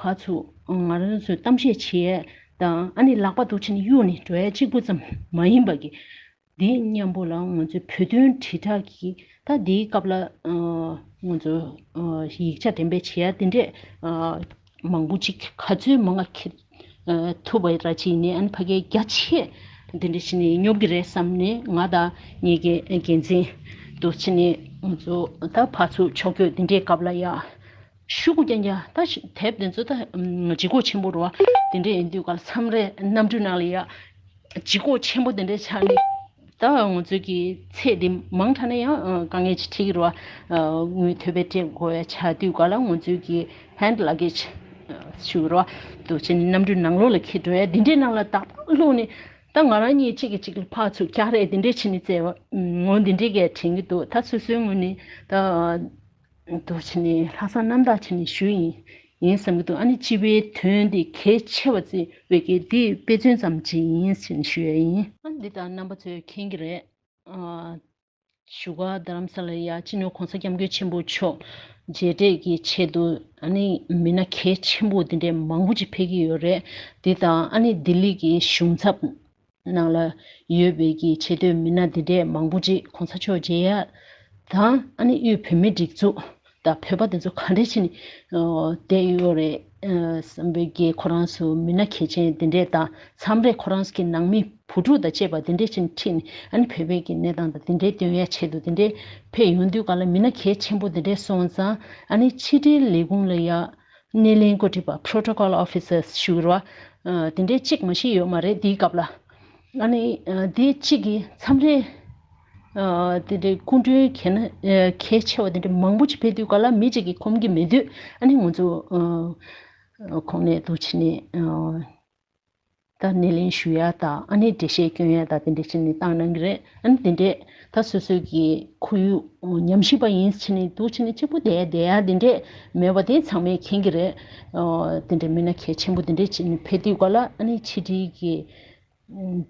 ཕར་ཚུར་ང་རང་ཚོས་གཏམ་བཤད་བྱེད་ཡས་དང་ཨ་ནི་ལག་པ་འདུག་བྱས་ནས་གཡུག་ནས་འགྲོ་ཡས་གཅིག་པུ་ཙམ་མ་ཡིན་པ་གི་འདི་མཉམ་པོ་ལ་ང་ཚོའི་བོད་དོན་དྲིལ་བསྒྲགས་ཀྱི་ད་འདིའི་སྐབས་ལ་ང་ཚོ་ཡིག་ཆ་འགྲེམས་སྤེལ་བྱེད་ཡ་དེ་འདྲས་མང་པོ་ཅིག་ག་ཚོད་མང་ང་ཁྱེར་ཐུབ་པ་ར་ཅིག་ནས་ཨ་ནི་ཕ་གིའི་རྒྱ་ཆེ་དེ་འདྲས་བྱས་ནས་སྙོབ་ཀྱི་རེད་བསམ་ནས་ང་དང་ངེད་ཀྱི་འགན་འཛིན་དུ་བྱས་ནས་ང་ཚོ་ད་ཕར་ཚུར་ཕྱོགས་བསྐྱོད་དེ་འདྲས་སྐབས་ལ་ཡ། ཤུ་གུ་རྐྱང་རྐྱང་ད་ཤི་དེབ་དེ་ཚོ་ད་ལྗིད་ཁོག་ཆེན་པོ་རེད་བ། དེ་འདྲས་ཡིན་དུས་ག་ལ་མཚམས་རེ་གནམ་གྲུའི་ནང་ལ་ཡ་ལྗིད་ཁོག་ཆེན་པོ་དེ་འདྲས་ཆགས་ནས་ད་ང་ཚོའི་གི་ཚད་དེ་མང་དྲགས་ན་ཡང་དཀའ་ངལ་ཅིག་འཕྲད་ཀྱི་རེད་བ། དངུལ་ཐོལ་པ་སྤྲད་དགོས་ཡ་ཆགས་དུས་ག་ལ་ང་ཚོའི་གི་ཧེན་ཌི་ལ་གེ་ཇི་ཞུ་གི་རེད་བ། འདུག་བྱས་ནས་གནམ་གྲུའི་ནང་ལོགས་ལ་འཁྱེར་འགྲོ་ཡ་དེ་འདྲས་ནང་ལ་ཏག་ཏག་བླུགས་ནས་ད་ང་རང་གཉིས་གཅིག་གིས་གཅིག་ལ་ཕར་ཚུར་རྒྱག་རེས་དེ་འདྲས་བྱས་ནས་བཙལ་བ་ངོ་དེ་འདྲས་གས་དྲན་གྱི་འདུག་ད་སོ་སོའི་ངོས་ནས་ད། འདུག་བྱས་ནས་ལྷག་བསམ་རྣམ་དག་བྱས་ནས་ཞུས་ཡིན། ཡིན་བསམ་གྱི་འདུག་ཨ་ནི་སྤྱི་པའི་དོན་འདི་གལ་ཆེ་བ་བརྩིས་བས་ཀྱི་འདི་དཔེ་མཚོན་ཙམ་ཅིག་ཡིན་ཟེར་ནས་ཞུ་ཡ་ཡིན། ཨ་འདི་ལྟར་རྣམ་པ་ཚོས་མཁྱེན་གྱི་རེད། ཨ་བཞུགས་སྒར་རྡ་རམ་ས་ལ་ཡ་སྤྱི་ནོར་༸གོང་ས་༸སྐྱབས་མགོན་ཆེན་པོ་མཆོག་མཇལ་འཕྲད་ཀྱི་ཆེད་དུ་ཨ་ནི་མི་སྣ་གལ་ཆེན་པོ་འདི་འདྲའི་མང་པོ་ཅིག་ཕེབས་ཀྱི་ཡོད་རེད། འདི་དང་ཨ་ནི་ལྡི་ལི་གི་གཞུང་ཚབ། ནང་ལ་ཡོད་པའི་གི་ཆེ་བསྟོད་མི་སྣ་འདི་འདྲས་མང་པོ་ཅིག་གོང་ས་མཆོག་མཇལ་ཡ་དང་ཨ་ནི་དབུས་བོད་མིའི་སྒྲིག་འཛུགས་དང་བོད་པ་དེ་ཚོ་ག་འདྲས་ཕྱིན་བསྡད་ཡོད་རེད་བསམ་པའི་གི་ཁོ་རང་ཚོ་མི་སྣ་གལ་ཆེན་འདི་འདྲས་དང་མཚམས་རེ་ཁོ་རང་ཚོ་གི་ནང་མི་བུ་ཕྲུག་དང་བཅས་པ་འདི་འདྲས་ཕྱིན་ཁྲིད་ནས་ཨ་ནི་བོད་པའི་གི་གནས་སྟངས་དང་འདི་འདྲས་སྟོན་ཡ་ཆེད་དུ་འདི་འདྲས་ཕེབས་ཡོང་དུས་ག་ལ་མི་སྣ་གལ་ཆེན་པོ་འདི་འདྲས་སོང་ཙང་ཨ་ནི་ཕྱི་དྲིལ་ལས་ཁུངས་ལ་ཡ། སྣེ་ལེན་འགོ་ཁྲིད་པ་Protocol Officers ཞུ་རོ། དེ་འདྲའི་གཅིག་མ་ཤེས་ཡོད་མ་རེད་དེའི་སྐབས་ལ། ཨ་ནི་དེ་གཅིག་གི་མཚམས་རེ་དེ་འདྲའི་སྐུ་མགྲོན་གལ་ན་གལ་ཆེ་བ་དེ་འདྲ་མང་པོ་ཅིག་ཕེབས་དུས་ག་ལ་མི་གཅིག་གིས་ཁོམ་གྱི་མེད་དུས་ཨ་ནི་ང་ཚོ་ཁོང་ནས་འདུག་བྱས་ནས། ད་སྣེ་ལེན་ཞུ་ཡ་དང་ཨ་ནི་འགྲེལ་བཤད་སྐྱོན་ཡ་དང་དེ་འདྲས་བྱས་ནས་བཏང་གནང་གི་རེད། ཨ་ནི་དེ་འདྲས་ད་སོ་སོའི་གི་ཁོར་ཡུག་ཉམས་ཞིབ་པ་ཡིན་ཕྱིན་ནས་འདུག་བྱས་ནས་གཅིག་པུ་བསྡད་བསྡད་ཡ་དེ་འདྲས་མེད་པ་དེ་ཚང་མས་མཁྱེན་གི་རེད། ཨོ་དེ་འདྲས་མི་སྣ་གལ་ཆེན་པོ་དེ་འདྲས་བྱས་ནས་ཕེབས་དུས་ག་ལ་ཨ་ནི་ཕྱི་དྲིལ་གི་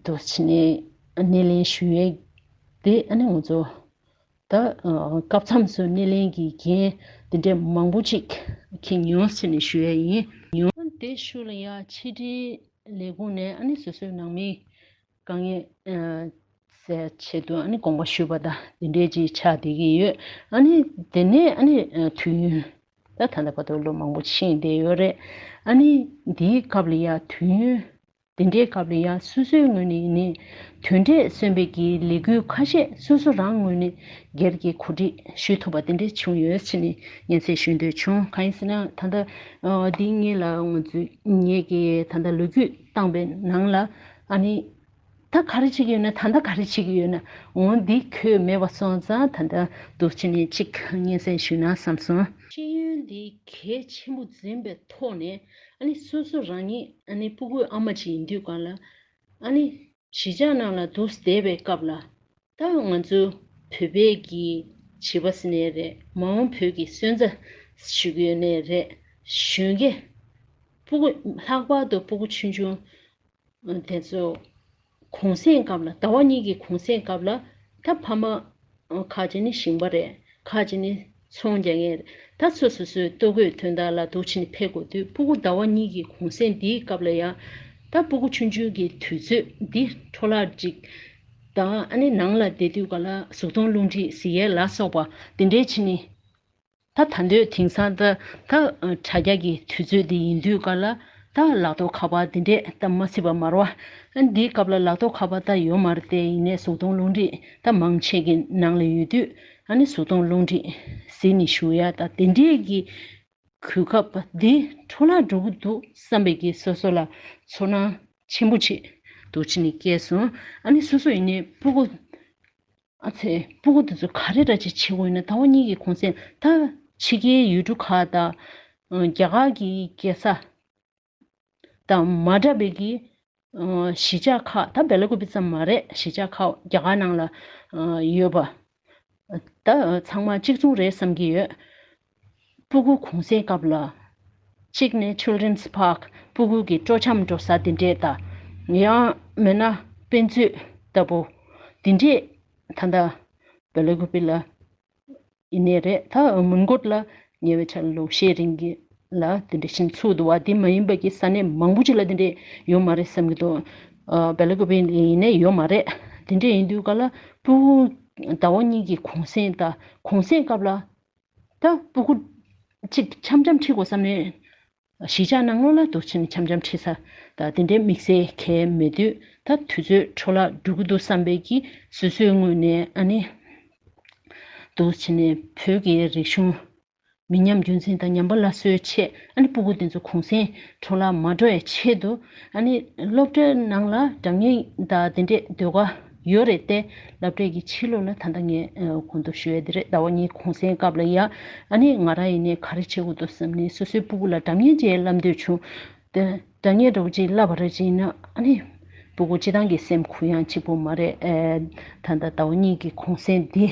འདུག་བྱས་ནས་སྣེ་ལེན་ཞུ་ཡས་དེ་ཨ་ནི་ང་ཚོ་ད་སྐབས་མཚམས་སུ་སྣེ་ལེན་གྱི་འགན་དེ་འདྲས་མང་པོ་ཅིག་འཁྱེར་མྱོང་ཟེར་ནས་ཞུ་ཡས་ཡིན། མྱོང་དེ་ཤུལ་ལ་ཡ་ཕྱི་དྲིལ་ལས་ཁུངས་ནས་ཨ་ནི་སོ་སོའི་ནང་མིའི་དཀའ་ངལ་སེལ་ཆེད་དུ་ཨ་ནི་དགོངས་པ་ཞུས་པ་དང་དེ་འདྲས་ཅིག་ཆགས་བསྡད་ཀྱི་ཡོད། ཨ་ནི་དེ་ནས་ཨ་ནི་དུས་ཡུན་ད་ད་ལྟ་བར་དུ་ལོ་མང་པོ་ཕྱིན་བསྡད་ཡོད་རེད། ཨ་ནི་འདིའི་སྐབས་ལ་ཡ་དུས་ཡུན་དེ་འདྲའི་སྐབས་ལ་ཡ་སོ་སོའི་ངོས་ནས་ཡིན་ནའི་དོན་འབྲས་སོན་པའི་གི་ལས་འགུལ་ཁ་ཤས་སོ་སོ་རང་ངོས་ནས་སྒེར་གྱི་གོ་སྒྲིག་ཞུ་ཐུབ་པ་དེ་འདྲས་བྱུང་ཡོད་ཟེར་ནས་སྙན་སེང་ཞུ་འདོད་བྱུང་། གང་ཡིན་ཟེར་ན་ད་ལྟ་འདི་ངེད་ལ་ང་ཚོས་ངེད་ཀྱིས་ད་ལྟ་ལོ་རྒྱུས་བཏང་པའི་ནང་ལ་ཨ་ནི། ད་ག་རེ་བྱེད་ཀྱི་ཡོད་ན་ད་ལྟ་ག་རེ་བྱེད་ཀྱི་ཡོད་ན་འོ་འདི་ཁྱོད་མེད་པ་སོང་ཙང་ད་ལྟ་འདུག་བྱས་ནས་གཅིག་སྙན་སེང་ཞུས་ན་བསམ་སོང་། ཤེས་ཡོན་འདི་གལ་ཆེན་པོ་འཛིན་པའི་ཐོག་ནས་ཨ་ནི་སོ་སོ་རང་ཉིད་ཨ་ནི་སྤུ་གུའི་ཨ་མ་ཅིག་ཡིན་དུས་གང་ལ་ཨ་ནི་གཞིས་ཆགས་ནང་ལ་འདུག་བསྡད་པའི་སྐབས་ལ་ད་ང་ཚོ་བོད་པའི་གི་བྱིས་པ་ཟེར་ནའི་རེད། མ་འོངས་བོད་ཀྱི་སོན་རྩ་ཞུ་གི་ཡོད་ནའི་རེད། གཞོན་སྐྱེས་སྤུ་གུ་ལྷག་པར་དུ་སྤུ་གུ་ཆུང་ཆུང་དེ་ཚོ་གུང་སེང་སྐབས་ལ་ཟླ་བ་གཉིས་ཀྱི་གུང་སེང་སྐབས་ལ་ད་ཕ་མ་ཁ་ཅིག་ནི་ཞིང་པ་རེད། ཁ་ཅིག་ནི་ཚོང་རྒྱག་མཁན་རེད། ད་སོ་སོ་སོའི་ལྟོ་གོས་དོན་དག་ལ་འདུག་བྱས་ནས་ཕེབས་དགོས་དུས་སྤུ་གུ་ཟླ་བ་གཉིས་ཀྱི་གུང་སེང་འདིའི་སྐབས་ལ་ཡང་ད་སྤུ་གུ་ཆུང་ཆུང་གི་དུས་ཚོད་འདི་འཕྲོ་བརླག་ཅིག་དང་ཨ་ནི་ནང་ལ་བསྡད་དུས་ག་ལ་གཟུགས་མཐོང་རླུང་མཁྲིས་གཟིགས་ཡས་ལ་སོགས་པ་འདི་འདྲའི་ཕྱིན་ནི། ད་ད་འདོད་དེང་སང་ད་ད་དྲ་རྒྱ་གི་དུས་ཚོད་འདི་ཡིན་དུས་ག་ལ་ད་ལག་ཐོག་ཁ་པར་འདི་འདྲས་ད་མ་སྲིད་པ་མ་རེད་བ། འདིའི་སྐབས་ལ་ལག་ཐོག་ཁ་པར་ད་ཡོད་མ་རེད་དེ་ཡིན་ནའི་གཟུགས་མཐོང་རླུང་མཁྲིས་ད་མང་ཆེ་གི་ནང་ལ་ཡོད་དུས་ཨ་ནི་གཟུགས་མཐོང་རླུང་མཁྲིས་གཟིགས་ནས་བཞུགས་ཡ་ད་དེ་འདྲས་ཀྱི་གོ་སྐབས་འདི་འཕྲོ་བརླག་འགྲོ་གི་འདུག་བསམ་པའི་གི་སོ་སོ་ལ་ཚོར་སྣང་ཆེན་པོ་ཅིག་འདུག་བྱས་ནས་སྐྱེས་སོང་། ཨ་ནི་སོ་སོ་ཡིན་ནའི་སྤུ་གུ། ཨ་ཚེ། སྤུ་གུ་དེ་ཚོ་ག་རེ་འདྲ་ཅིག་བྱེད་དགོས་ཡིན་ན་ཟླ་བ་གཉིས་ཀྱི་གུང་སེང་ད་ཕྱི་རྒྱལ་ཡུལ་གྲུ་ཁག་དང་། རྒྱ་གར་གྱི་རྒྱལ་ས་དང་མ་འདྲ་བའི་གི་གཞིས་ཆགས་ཁག་ད་སྦེ་ལ་ཀུ་པེ་ཙམ་མ་རེད། གཞིས་ཆགས་ཁག་རྒྱ་གར་ནང་ལ་ཡོད་པ་ད་ཚང་མ་གཅིག་མཚུངས་རེད་བསམ་གྱི་ཡོད། སྤུ་གུ་གུང་སེང་སྐབས་ལ་གཅིག་ནས་Children's Park སྤུ་གུ་གི་སྤྲོ་འཆམ་འགྲོ་ས་དེ་འདྲས་དང་། ཡང་མིན་ན་དཔེ་མཛོད་ལྟ་བུ་དེ་འདྲས་ད་ལྟ་བེ་ལ་ཀུ་པི་ལ་ཡིན་ནའི་རེད། ད་མོན་གྷོ་ལ་ཉེ་བའི་ཆར་ལོ་ཤས་རིང་གི་ལ་དེ་འདྲ་ཞིག་ཚུགས་འདུག་བ། དེ་མ་ཡིན་པ་གི་ས་གནས་མང་པོ་ཅིག་ལ་དེ་འདྲ་ཡོད་མ་རེད་བསམ་གྱི་འདུག་ཨ། བེ་ལ་ཀུ་པི་ཡིན་ནའི་ཡོད་མ་རེད། དེ་འདྲ་ཡིན་དུས་ག་ལ་སྤུ་གུ་ཟླ་བ་གཉིས་ཀྱི་གུང་སེང་དང་གུང་སེང་སྐབས་ལ་ད་སྤུ་གུ་གཅིག་འཆམ་འཆམ་ཁྲིད་དགོས་བསམ་ནས་གཞིས་ཆགས་ནང་ལོགས་ལ་འདུག་བྱས་ནས་འཆམ་འཆམ་ཁྲིད་ས་དང་དེ་འདྲའི་དམིགས་བསལ་གང་ཡང་མེད་དུས། ད་དུས་ཚོད་འཕྲོ་བརླག་འགྲོ་གི་འདུག་བསམ་པའི་གི་སོ་སོའི་ངོས་ནས། ཨ་ནི་འདུག་བྱས་ནས་བོད་ཀྱི་རིག་གཞུང་མི་ཉམས་རྒྱུན་འཛིན་དང་ཉམས་པ་སླར་གསོའི་ཆེད། ཨ་ནི་སྤུ་གུ་དེ་ཚོ་གུང་སེང་འཕྲོ་བརླག་མ་འགྲོ་བའི་ཆེད་དུ། ཨ་ནི་སློབ་གྲྭའི་ནང་ལ་སྒྲ་སྙན་དང་དེ་འདྲའི་ཟློས་གར་ཡོད་རེད་དེ། སློབ་གྲྭའི་གི་ཕྱི་ལོགས་ལ་ད་ལྟ་ངས་ཨ་གོང་དུ་ཞུ་ཡ་དེ་རེད། ཟླ་བ་གཉིས་གུང་སེང་སྐབས་ལ་ཡ། ཨ་ནི་ང་རང་ཡིན་ནའི་ག་རེ་བྱེད་དགོས་འདུག་བསམ་ནས་སོ་སོའི་སྤུ་གུ་ལ་སྒྲ་སྙན་ཅིག་བསླབ་འདོད་བྱུང་། དེ་སྒྲ་སྙན་འདྲ་བོ་ཅིག་བསླབ་པ་རེད་ཅེ་ན། ཨ་ནི་སྤུ་གུ་སྤྱི་བཏང་གི་སེམས་གུ་ཡངས་གཅིག་པོ་མ་རེད། ཨེ། ད་ལྟ་ཟླ་བ་གཉིས་ཀྱི་གུང་སེང་འདི་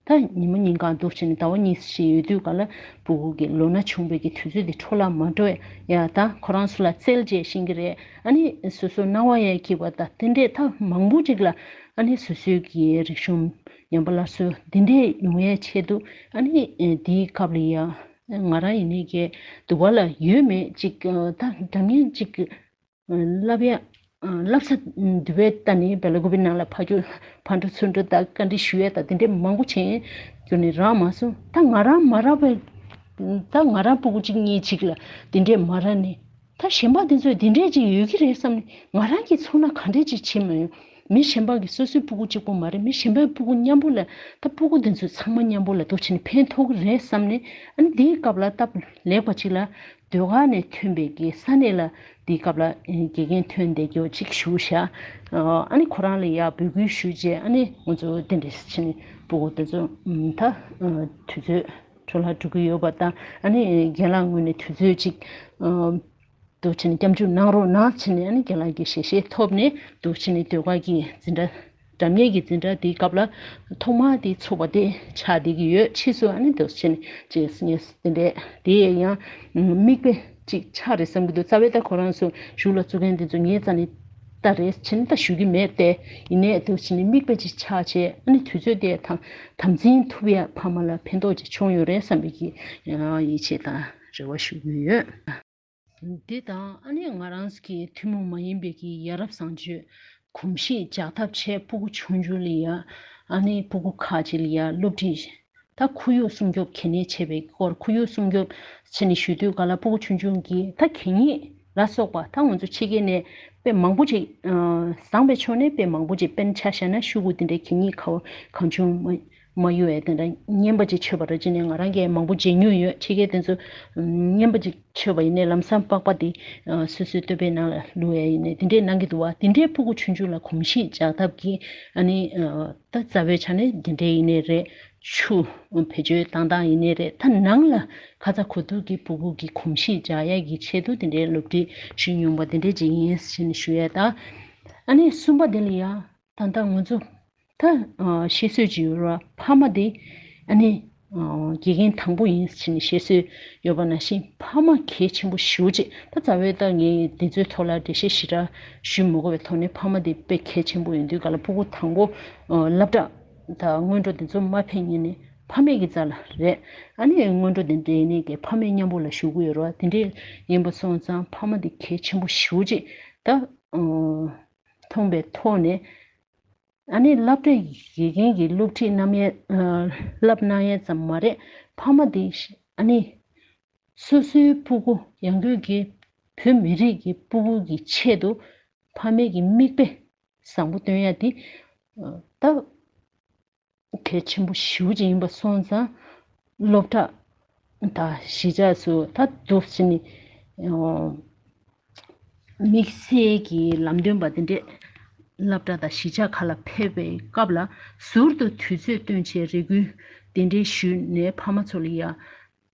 ད་ཉི་མ་ཉིན་གང་འདུག་བྱས་ནས་ཟླ་བ་གཉིས་ཤིག་ཡོད་དུས་ག་ལ་སྤུ་གུ་གི་ལོ་ན་ཆུང་བའི་གི་དུས་ཚོད་འདི་འཕྲོ་བརླག་མ་འགྲོ་ཡ། ད་ཁོ་རང་ཚོ་ལ་རྩལ་བཅས་ཤེས་ཀྱི་རེད། ཨ་ནི་སོ་སོ་སྣང་བ་ཡང་སྐྱིད་པ་དང་དེ་འདྲས་ད་མང་པོ་ཅིག་ལ། ཨ་ནི་སོ་སོའི་གི་རིག་གཞུང་ཉམས་པ་སླར་གསོ་འདི་འདྲས་ཡོང་ཡའི་ཆེད་དུ། ཨ་ནི་ཨེ་འདིའི་སྐབས་ལ་ཡ་ང་རང་ཡིན་ནའི་གི་འདུག་བ་ལ་ཡོད་མེད་ཅིག་ཨ། ད་འདྲ་མིན་ཅིག་བསླབ་ཡ། བསླབ་ས་འདི་བས་ད་ནི་བེ་ལ་ཀུ་པི་ནང་ལ་ཕ་གི་ཕར་འགྲོ་ཚུར་འགྲོ་དང་བཀའ་འདྲི་ཞུ་ཡ་དང་དེ་འདྲས་མང་པོ་བྱས་རྒྱུ་ནི་རག་མ་སོང་། ད་ང་རང་མ་རག་པའི། ད་ང་རང་སྤུ་གུ་གཅིག་གཉིས་གཅིག་ལ་དེ་འདྲས་མ་རག་ནས། ད་གཞན་པ་དེ་ཚོས་དེ་འདྲས་ཅིག་ཡོད་ཀྱི་རེད་བསམ་ནས་ང་རང་གིས་ཚོར་སྣང་ག་འདྲས་ཅིག་བྱེད་མི་ཡོང་། མི་གཞན་པ་གིས་སོ་སོའི་སྤུ་གུ་གཅིག་པོ་མ་རེད། མི་གཞན་པའི་སྤུ་གུ་མཉམ་པོ་ལ། ད་སྤུ་གུ་དེ་ཚོ་ཚང་མ་མཉམ་པོ་ལ་འདུག་བྱས་ནས་ཕན་ཐོགས་ཀྱི་རེད་བསམ་ནས། ཨ་ནི་དེའི་སྐབས་ལ་སྟབས་ལེགས་པ་ཅིག་ལ་ཟློས་གར་ནས་ཐོན་པའི་གི་ས་གནས་ལ་དེའི་སྐབས་ལ་དགེ་རྒན་ཐོན་བསྡད་རྒྱུ་ཅིག་ཞུ་བཞག་ཨ་ནི་ཁོ་རང་ལ་ཡར་འབོད་སྐུལ་ཞུས་རྗེས། ཨ་ནི་ང་ཚོ་དེ་འདྲས་བྱས་ནས་སྤུ་གུ་དེ་ཚོ་ད་དུས་ཚོད་འཕྲོ་བརླག་འགྲོ་གི་ཡོད་པ་དང་། ཨ་ནི་རྒན་ལགས་ངོས་ནས་དུས་ཚོད་ཅིག་འདུག་བྱས་ནས་སྐྱབས་འཇུག་གནང་རོགས་གནང་བྱས་ནས། ཨ་ནི་རྒན་ལགས་ཀྱི་ཞལ་བཞེས་ཐོབ་ནས་འདུག་བྱས་ནས་ཟློས་གར་གྱི་འཛིན་གྲྭ། སྒྲ་སྙན་གྱི་འཛིན་གྲྭ་དེའི་སྐབས་ལ་ཐོག་མ་དེ་ཚུགས་པ་དེ་ཆགས་བསྡད་ཀྱི་ཡོད། ཕྱིས་སུ་ཨ་ནི་འདུག་བྱས་ནས་ཅེས་ངས་དེ་འདྲས་དེ་ཡང་མིག་དཔེ་ཅིག་ཆགས་རེད་བསམ་གྱི་འདུག་རྩ་བའི་ད་ཁོ་རང་ཚོ་གཞུག་ལ་བཙུགས་མཁན་དེ་ཚོ་ངའི་རྩ་ནས་ད་རེས་ཕྱིན་ད་ཞུ་གི་མེད་དེ། ཡིན་ནའི་འདུག་བྱས་ནས་མིག་དཔེ་ཅིག་ཆགས་བྱས། ཨ་ནི་དུས་ཚོད་དེ་དང་དམ་འཛིན་ཐུབ་ཡ་ཕ་མ་ལ་ཕན་ཐོགས་ཅིག་བྱུང་ཡོད་རེད་བསམ་པའི་གི་ཡིད་ཆེས་དང་རེ་བ་ཞུ་གི་ཡོད། འདི་དང་ཨ་ནི་ང་རང་གི་ཐུན་མོང་མ་ཡིན་པའི་གི་ཡ་རབས་བཟང་སྤྱོད་གོམས་གཤིས་འཇགས་ཐབས་ཆེད་སྤུ་གུ་ཆུང་ཆུང་ལ་ཡ། ཨ་ནི་སྤུ་གུ་ཁག་ཅིག་ལ་ཡ་སློབ་ཁྲིད། ད་ཁོར་ཡུག་སྲུང་སྐྱོབ་གལ་གནད་ཆེ་བའི་སྐོར། ཁོར་ཡུག་སྲུང་སྐྱོབ་བྱས་ནས་ཞུ་དུས་ག་ལ་སྤུ་གུ་ཆུང་ཆུང་གིས་ད་གད་སྙིགས་ལ་སོགས་པ། ད་ང་ཚོ་ཕྱི་རྒྱལ་ནས་དཔེ་མང་པོ་ཅིག་ཨ། བཟང་པའི་ཕྱོགས་ནས་དཔེ་མང་པོ་ཅིག་དཔེར་ན་ཆ་བཞག་ན་ཤོག་གུ་དེ་འདྲའི་གད་སྙིགས་ཁ་བ་གང་བྱུང་མ་མ་གཡུག་ཡ་དེ་འདྲ་རྔན་པ་ཅིག་མཆོད་པ་རེད་ཅེ་ནས་ང་རང་གིས་མང་པོ་བརྗེད་མྱོང་ཡོད། ཕྱི་རྒྱལ་དེ་ཚོ་རྔན་པ་ཅིག་མཆོད་པ་ཡིན་ནའི་ལམ་སང་པགས་པ་དེ་ཨ། སོ་སོའི་སྟོད་པའི་ནང་ལ་བླུག་ཡ་ཡིན་ནའི་དེ་འདྲའི་གནང་གི་འདུག་བ། དེ་འདྲའི་སྤུ་གུ་ཆུང་ཆུང་ལ་གོམས་གཤིས་འཇགས་ཐབས་ཀྱི་ཨ་ནི་ཨ། ད་རྩ་བའི་ཆ་ནས་དེ་འདྲའི་ཡིན་ནའི་རེད། ཆུ་བེད་སྤྱོད་བཏང་སྟངས་ཡིན་ནའི་རེད། ད་ནང་ལ་ཁ་ཚ་ཁུ་ཐུག་གི་སྤུ་གུ་གི་གོམས་གཤིས་འཇགས་ཡ་གི་ཆེད་དུ་དེ་འདྲའི་སློབ་ཁྲིད་ཞུས་མྱོང་པ་དེ་འདྲའི་ཅིག་ཡིན་ཟེར་ནས་ཞུ་ཡ། ད་ཨ་ནི་གསུམ་པ་དེ་ལ་ཡ། ད་ལྟ་ང་ཚོ་ད་ཨ། བཤད་སྲོལ་ཅིག་ཡོད་ར། ཕ་མ་དེ་ཨ་ནི་ཨ། དགེ་རྒན་དང་པོ་ཡིན་ཟེར་ནས་བཤད་སྲོལ་ཡོད་པ་ནང་བཞིན་ཕ་མ་གལ་ཆེན་པོ་ཞེ་པོ་ཅིག་ད་རྩ་བའི་ད་ངས་འདི་ཚོའི་ཐོག་ལ་འགྲེལ་བཤད་ཞེ་དྲག་ཞུ་མི་དགོས་པའི་ཐོག་ནས་ཕ་མ་དེ་དཔེ་གལ་ཆེན་པོ་ཡིན་དུས་ག་ལ་སྤུ་གུ་དང་པོ་ཨ། སློབ་གྲྭ་ད་སྔོན་འགྲོ་དེ་ཚོ་མ་ཕེབས་སྔོན་ནས་ཕ་མའི་གི་རྩ་ལ་རེད། ཨ་ནི་སྔོན་འགྲོ་དེ་འདྲའི་ནས་ཀྱི་ཕ་མའི་མཉམ་པོ་ལ་ཞུགས་ཀྱི་ཡོད་རེད་བ། དེ་འདྲའི་ཡིན་པ་སོང་ཙང་ཕ་མ་དེ་གལ་ཆེན་པོ་ཞེ་པོ་ཅིག་ད་ཨ། མཐོང་པའི་ཐོག་ནས། ཨ་ནི་སློབ་གྲྭའི་དགེ་རྒན་གྱིས་སློབ་ཁྲིད་གནང་ཡས་ཨ། བསླབ་གནང་ཡས་ཙམ་མ་རེད། ཕ་མ་དེ་ཨ་ནི་སོ་སོའི་སྤུ་གུ་ཡང་སྒོས་ཀྱི་བོད་མི་རིགས་ཀྱི་སྤུ་གུ་གི་ཆེད་དུ་ཕ་མའི་གི་མིག་དཔེ་བཟང་པོ་སྟོན་ཡ་དེ་ཨ། ད་གལ་ཆེན་པོ་ཞེ་པོ་ཅིག་ཡིན་པ་སོང་ཙང་། སློབ་གྲྭ་དང་གཞིས་ཆགས་སུ་ད་འདུག་ཕྱིན་ནས་དམིགས་བསལ་གྱི་ལམ་སྟོན་པ་དེ་འདྲས་སློབ་གྲྭ་དང་གཞིས་ཆགས་ཁག་ལ་ཕེབས་པའི་སྐབས་ལ་ཟུར་དུ་དུས་ཚོད་བཏོན་བྱས་རེ་སྐུལ་དེ་འདྲས་ཞུས་ནས་ཕ་མ་ཚོ་ལ་ཡ།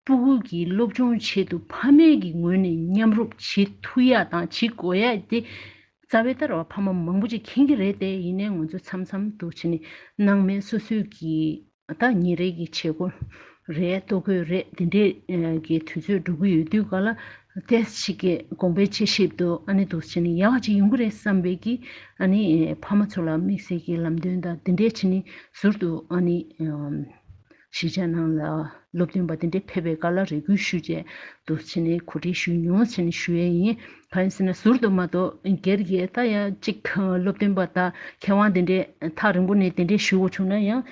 སྤུ་གུ་གི་སློབ་སྦྱོང་ཆེད་དུ་ཕ་མས་ཀྱི་ངོས་ནས་མཉམ་རུབ་བྱེད་ཐུབ་ཡ་དང་བྱེད་དགོས་ཡ་དེ་རྩ་བའི་ལྟར་བ་ཕ་མ་མང་པོ་ཅིག་མཁྱེན་གྱི་རེད་དེ། ཡིན་ནའི་ང་ཚོ་མཚམས་མཚམས་འདུག་བྱས་ནས་སྣང་མེད་སོ་སོའི་གི་ད་ཉིན་རེ་གི་བྱེད་སྒོ་ རེད། ལྟོ་གོས་རེད། དེ་འདྲས་ཀྱི་དུས་ཚོད་འགྲོ་གི་ཡོད་དུས་ག་ལ་ཏེས་ཞིག་གི་གོང་འཕེལ་ཆེ་ཞིབ་ཏུ་ཨ་ནི་འདུག་བྱས་ནས་ཡག་ཅིག་ཡོང་གི་རེད་བསམ་པའི་གི་ཨ་ནི་ཕ་མ་ཚོ་ལ་དམིགས་བསལ་གྱི་ལམ་སྟོན་དང་དེ་འདྲས་བྱས་ནས་ཟུར་དུ་ཨ་ནི་གཞིས་ཆགས་ནང་ལ་སློབ་སྟོན་པ་དེ་འདྲས་ཕེབས་པའི་སྐབས་ལ་རེ་སྐུལ་ཞུས་བྱས་འདུག་བྱས་ནས་གོ་སྒྲིག་ཞུས་མྱོང་བྱས་ནས་ཞུ་ཡས་ཡིན། གང་ཡིན་ཟེར་ན་ཟུར་དུ་མ་གཏོགས་སྒེར་གྱི་ད་ཡང་གཅིག་སློབ་སྟོན་པ་དང་མཁས་དབང་དེ་འདྲས་ཐག་རིང་པོ་ནས་དེ་འདྲས་ཞུ་དགོས་བྱུང་ན་ཡང་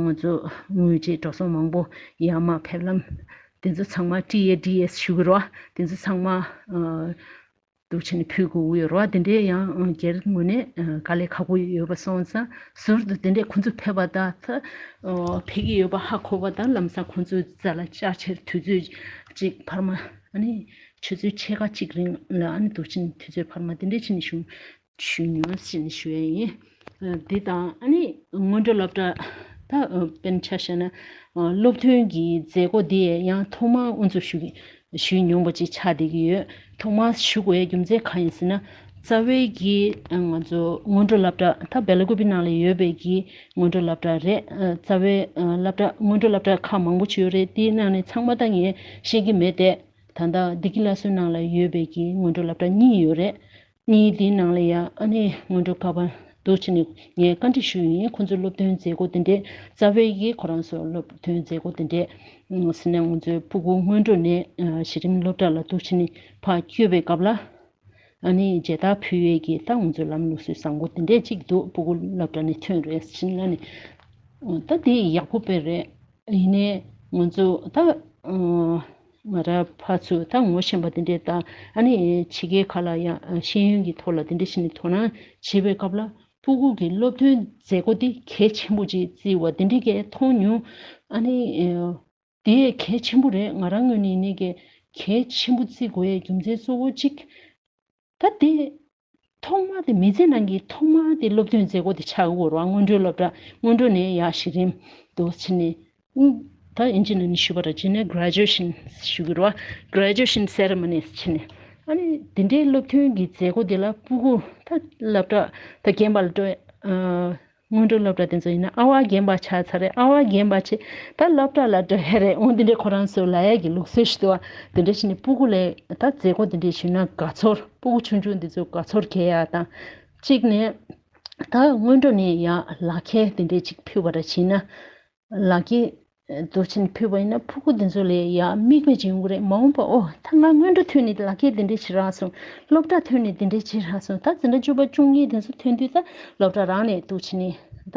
ང་ཚོ་དངུལ་ཆད་འགྲོ་སོང་མང་པོ་ཡར་མར་ཕེབས་ལམ་དེ་ཚོ་ཚང་མ་ཊི་ཨེ་ཌི་ཨེས་ཞུ་གི་རེད་བ། དེ་ཚོ་ཚང་མ་འདུག་བྱས་ནས་ཕུལ་དགོས་ཀྱི་ཡོད་རེད་བ། དེ་འདྲས་ཡང་སྒེར་ངོས་ནས་དཀའ་ལས་ཁག་པོ་ཡོད་པ་སོང་ཙང་ཟུར་དུ་དེ་འདྲས་ཁོང་ཚོ་ཕེབས་པ་དང་ད་ཕེབས་ཀྱི་ཡོད་པ་ཧ་གོ་བ་དང་ལམ་སང་ཁོང་ཚོའི་རྩ་ལ་བཅར་ཕྱིར་དུས་ཚོད་ཅིག་བར་མ་ཨ་ནི་ཆུ་ཚོད་ཕྱེད་ཀ་གཅིག་རིང་ལ་ཨ་ནི་འདུག་བྱས་ནས་དུས་ཚོད་བར་མ་དེ་འདྲས་བྱས་ནས་བྱུང་། ཞུ་མྱོང་ཞེས་ཞུ་ཡས་ཡིན། འདི་དང་ཨ་ནི་སྔོན་འགྲོ་སློབ་གྲྭ་ད་དཔེར་ན་ཆ་བཞག་ན་སློབ་ཐོན་གྱི་མཛད་སྒོ་འདི་ཡང་ཐོག་མར་དབུ་འཛུགས་ཞུ་ཞུས་མྱོང་པ་ཅིག་ཆགས་བསྡད་ཀྱི་ཡོད། ཐོག་མར་ཞུ་དགོས་ཡའི་རྒྱུ་མཚན་གང་ཡིན་ཟེར་ན་རྩ་བའི་གི་ང་ཚོ་སྔོན་འགྲོ་སློབ་གྲྭ་ད་སྦེ་ལ་ཀུ་པི་ནང་ལ་ཡོད་པའི་གི་སྔོན་འགྲོ་སློབ་གྲྭ་རེད། རྩ་བའི་སློབ་གྲྭ་སྔོན་འགྲོ་སློབ་གྲྭ་ཁག་མང་པོ་ཅིག་ཡོད་རེད། དེའི་ནང་ནས་ཚང་མ་ད་ངས་ཤེས་ཀྱི་མེད་དེ། ད་ལྟ་བདེ་སྐྱིད་སླར་གསོའི་ནང་ལ་ཡོད་པའི་གི་སྔོན་འགྲོ་སློབ་གྲྭ་གཉིས་ཡོད་རེད། གཉིས་དེའི་ནང་ལ་ཡང་ཨ་ནི་སྔོན་འགྲོ་ཁག་པ་འདུག་བྱས་ནས་ངས་བཀའ་འདྲི་ཞུས་ཡིན། ཁོང་ཚོའི་སློབ་ཐོན་མཛད་སྒོ་དེ་འདྲས་རྩ་བའི་གི་ཁོ་རང་ཚོ་སློབ་ཐོན་མཛད་སྒོ་དེ་འདྲས་ཟེར་ནས་ང་ཚོའི་སྤུ་གུ་སྔོན་འགྲོ་ནས་གཞི་རིམ་སློབ་གྲྭ་ལ་འདུག་བྱས་ནས་ཕར་བསྐྱོད་པའི་སྐབས་ལ་ཨ་ནི་མཇལ་དར་ཕུལ་ཡས་ཀྱི་ད་ང་ཚོའི་ལམ་ལུགས་སྲོལ་བཟང་པོ་དེ་འདྲས་ཅིག་འདུག་སྤུ་གུ་སློབ་གྲྭ་ནས་ཐོན་རེད་ཟེར་ནས་ཨ་ནི་ད་དེ་ཡག་པོ་དཔེ་རེད། ཡིན་ནའི་ང་ཚོ་ད་ང་རང་ཕར་ཚུར་ད་ངོ་ཤེས་པ་དེ་འདྲས་དང་ཨ་ནི་ཕྱི་རྒྱལ་ཁག་ལ་ཡང་ཤེས་ཡོན་གྱི་ཐོག་ལ་དེ་འདྲས་བྱས་ནས་དོ་སྣང་བྱེད་པའི་སྐབས་ལ་སྤུ་གུ་གི་སློབ་ཐོན་མཛད་སྒོ་དེ་གལ་ཆེན་པོ་ཅིག་བརྩི་བ་དེ་འདྲས་གས་མཐོང་མྱོང་། ཨ་ནི་དེ་གལ་ཆེན་པོ་རེད། ང་རང་ངོས་ནས་ཡིན་ནའི་གས་གལ་ཆེན་པོ་བརྩི་དགོས་ཡའི་རྒྱུ་མཚན་གཙོ་བོ་གཅིག་ད་དེ་ཐོག་མ་དེ་མི་ཚེ་ནང་གི་ཐོག་མ་དེ་སློབ་ཐོན་མཛད་སྒོ་དེ་ཆགས་ཀྱི་ཡོད་རེད་བ། སྔོན་འགྲོའི་སློབ་གྲྭ་སྔོན་འགྲོ་ནས་ཡར་གཞི་རིམ་དུ་ཕྱིན་ནས་ཨུ་ད་ཨིན་ཇི་ནང་ནས་ཞུས་པ་ར་བྱས་ནས་graduation་ཞུ་གི་རེད་བ། Graduation ceremony་ཕྱིན་ནས་ཨ་ནི་དེ་འདྲའི་སློབ་ཐོན་གྱི་མཛད་སྒོ་དེ་ལ་སྤུ་གུ་ད་སློབ་གྲྭ་ད་རྒན་པ་ལ་འགྲོ་ཨ། སྔོན་འགྲོ་སློབ་གྲྭ་དེ་ཚོ་ཡིན་ན་ཨ་བ་རྒན་པ་ཆགས་ཚར་རེད། ཨ་བ་རྒན་པ་བྱས་ད་སློབ་གྲྭ་ལ་འགྲོ་ཡ་རེད། འོ་འདི་འདྲའི་ཁོ་རང་ཚོ་ལབ་ཡ་གི་ལུགས་སྲོལ་ཞིག་འདུག་བ། དེ་འདྲ་བྱས་ནས་སྤུ་གུ་ལ་ད་མཛད་སྒོ་འདི་འདྲ་ཞུས་ན་དགའ་ཚོར་སྤུ་གུ་ཆུང་ཆུང་འདི་ཚོ་དགའ་ཚོར་སྐྱེ་ཡ་དང་གཅིག་ནས་ད་སྔོན་འགྲོ་ནས་ཡ་ལག་འཁྱེར་དེ་འདྲ་ཅིག་ཕུལ་བ་ར་བྱས་ན་ལག་འཁྱེར་འདུག་བྱས་ནས་ཕུལ་བ་ཡིན་ན་ཕྲུ་གུ་འདི་ཚོ་ལ་ཡ་མིག་དཔེ་ཅིག་ཡོང་གི་རེད། མ་འོངས་པ་ཨོ་ད་ང་སྔོན་འགྲོ་ཐོན་ནས་ལག་འཁྱེར་འདི་འདྲ་ཞིག་རག་སོང་། སློབ་གྲྭ་ཐོན་ནས་འདི་འདྲ་ཞིག་རག་སོང་། ད་འཛིན་གྲྭ་བཅུ་པ་བཅུ་གཉིས་དེ་ཚོ་ཐོན་དུས་ད་སློབ་གྲྭ་རང་ནས་འདུག་བྱས་ནས་ད་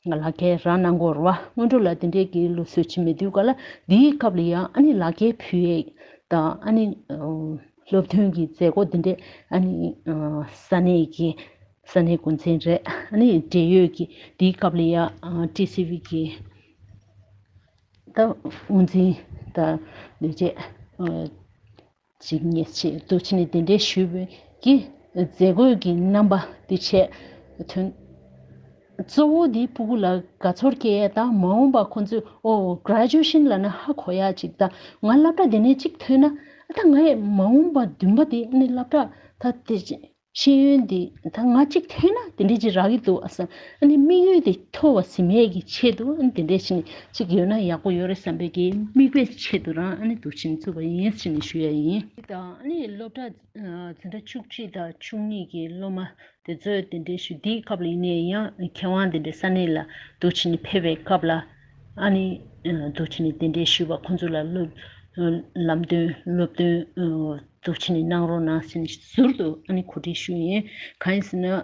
ང་ལག་འཁྱེར་རག་གནང་གི་ཡོད་རེད་བ། སྔོན་འགྲོ་ལ་འདི་འདྲའི་གི་ལུགས་སྲོལ་ཅིག་མེད་དུས་ག་ལ་འདིའི་སྐབས་ལ་ཡང་ཨ་ནི་ལག་འཁྱེར་ཕུལ་ཡས་དང་ཨ་ནི་སློབ་ཐོན་གྱི་མཛད་སྒོ་འདི་འདྲ་ཨ་ནི་ས་གནས་ཀྱི་ས་གནས་འགོ་འཛིན་རེད། ཨ་ནི་འབྲེལ་ཡོད་ཀྱི་འདིའི་སྐབས་ལ་ཡ་ཊི་སི་ཝི་གི་ད་དབུ་འཛིན་དང་ལས་བྱེད་ཅིག་ངས་ཆེད་དུ་ཕྱིན་ནས་དེ་འདྲའི་ཞུས་པའི་གི་མཛད་སྒོའི་གི་རྣམ་པ་འདི་བྱས་ཐོན། གཙོ་བོ་འདི་སྤུ་གུ་ལ་དགའ་ཚོར་སྐྱེ་ཡས་དང་མ་འོངས་པ་ཁོ་ཚོས་ཨོ་གྷ་རེ་ཇུ་ཨེ་ཤན་ལབ་ན་ཧ་གོ་ཡ་ཅིག་དང་ང་སློབ་གྲྭ་འདི་ནས་ཅིག་ཐོན་ན་ད་ང་ཡི་མ་འོངས་པ་འདུན་པ་འདི་ནི་སློབ་གྲྭ་ད་དེ་ཤེས་ཡོན་འདི་ད་ང་གཅིག་ཐོན་ན་དེ་འདྲས་ཅིག་རག་གི་འདུག་ཨ་སང་ཨ་ནི་དམིགས་ཡུལ་དེ་མཐོ་བ་ཟིན་མེད་ཀྱི་ཆེད་དུ་ཨ་ནི་དེ་འདྲས་ཞིག་ཅིག་ཡོད་ན་ཡག་པོ་ཡོད་རེད་བསམ་པའི་གི་དམིགས་དཔེ་ཆེད་དུ་རང་ཨ་ནི་འདུག་ཕྱིན་བཙུགས་པ་ཡིན་ཞེས་ནས་ཞུ་ཡ་ཡིན། དང་ཨ་ནི་སློབ་གྲྭ་འཛིན་གྲྭ་བཅུ་གཅིག་དང་བཅུ་གཉིས་ཀྱི་སློབ་མ་དེ་ཚོས་དེ་འདྲས་ཞུ་དེའི་སྐབས་ལ་ཡིན་ནའི་ཡང་མཁས་དབང་དེ་འདྲས་ས་གནས་ལ་འདུག་ཕྱིན་ཕེབས་པའི་སྐབས་ལ་ཨ་ནི་འདུག་ཕྱིན་དེ་འདྲས་ཞུས་པ་ཁོང་ཚོ་ལ་སློབ་ལམ་སྟོན་སློབ་སྟོན། འདུག་བྱས་ནས་གནང་རོགས་གནང་ཟེར་ནས་ཟུར་དུ་ཨ་ནི་གོ་སྒྲིག་ཞུས་ཡིན། གང་ཡིན་ཟེར་ན་ཨ་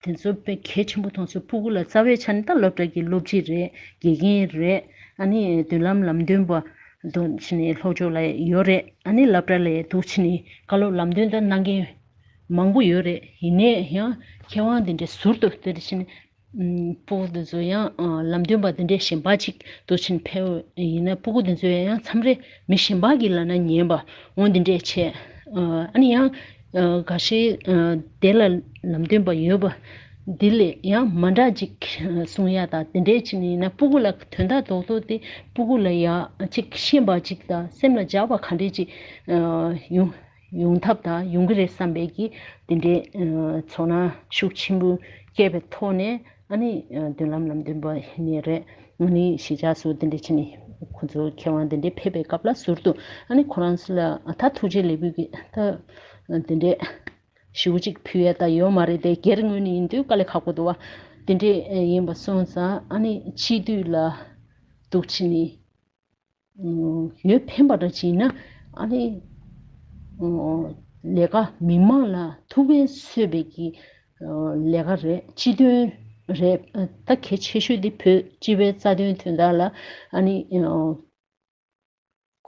དེ་ཚོ་དཔེ་གལ་ཆེན་པོ་མཐོང་སོང་། སྤུ་གུ་ལ་རྩ་བའི་ཆ་ནས་ད་སློབ་གྲྭ་གི་སློབ་སྤྱི་རེད། དགེ་རྒན་རེད། ཨ་ནི་མདུན་ལམ་ལམ་སྟོན་པ་འདུག་བྱས་ནས་ལྷོ་ཕྱོགས་ལ་ཡོད་རེད། ཨ་ནི་སློབ་གྲྭ་ལ་འདུག་བྱས་ནས་བཀའ་སློབ་ལམ་སྟོན་ད་གནང་མཁན་མང་པོ་ཡོད་རེད། ཡིན་ནའི་ཡང་མཁས་དབང་དེ་འདྲས་ཟུར་དུ་དེ་འདྲ་བྱས་ནས། སྤུ་གུ་དེ་ཚོ་ཡང་ལམ་སྟོན་པ་དེ་འདྲའི་གཞན་པ་ཅིག་འདུག་བྱས་ཕེབས་ཡིན་ན་སྤུ་གུ་དེ་ཚོ་ཡང་མཚམས་རེ་མི་གཞན་པ་གིས་ལབ་ན་ཉན་པ་འོ་འདི་འདྲས་བྱས། ཨ་ནི་ཡང་འགའ་ཤས་དེ་ལ་ལམ་སྟོན་པ་ཡོད་པ་འདི་ལས་ཡང་མ་འདྲ་ཅིག་གསུང་ཡ་དང་དེ་འདྲས་བྱས་ནས་ཡིན་ན་སྤུ་གུ་ལ་དོན་དག་རྡོག་རྡོག་དེ་སྤུ་གུ་ལ་ཡང་ཅིག་ཤེས་པ་ཅིག་དང་སེམས་ལ་འཇགས་པ་ག་འདྲས་ཅིག་ཡོང་། ཡོང་ཐབས་དང་ཡོང་གི་རེད་བསམ་པའི་གི་དེ་འདྲའི་ཚོར་སྣང་ཤུགས་ཆེན་པོ་ བསྐྱེད་པའི་ཐོག་ནས་ཨ་ནི་མདུན་ལམ་ལམ་སྟོན་པ་ནས་རེད། ཨ་ནི་གཞིས་ཆགས་སུ་དེ་འདྲ་བྱས་ནས་ཁོ་ཚོ་མཁས་དབང་དེ་འདྲ་ཕེབས་པའི་སྐབས་ལ་ཟུར་དུ་ཨ་ནི་ཁོ་རང་ཚོ་ལ་ད་ཐུགས་རྗེ་ལེགས་འབུལ་གྱི་ད་དེ་འདྲ་ཞེ་པོ་ཅིག་ཕུལ་ཡ་ད་ཡོད་མ་རེད་དེ། སྒེར་ངོས་ནས་ཡིན་དུས་དཀའ་ལས་ཁག་པོ་འདུག་བ། དེ་འདྲ་ཡིན་པ་སོང་ཙང་ཨ་ནི་སྤྱི་འཐུས་ལ་འདུག་བྱས་ནས་ཡོད་ཕན་པ་འདྲ་བྱས་ན་ཨ་ནི་ལས་ཀ་མི་མང་ལ་ཐུགས་ཕན་གསོས་པའི་གི་ལས་ཀ་རེད། སྤྱི་དོན་རེད། ད་གལ་ཆེ་ཤོས་དེ་བོད་སྤྱི་པའི་རྩ་དོན་དོན་དག་ལ་ཨ་ནི་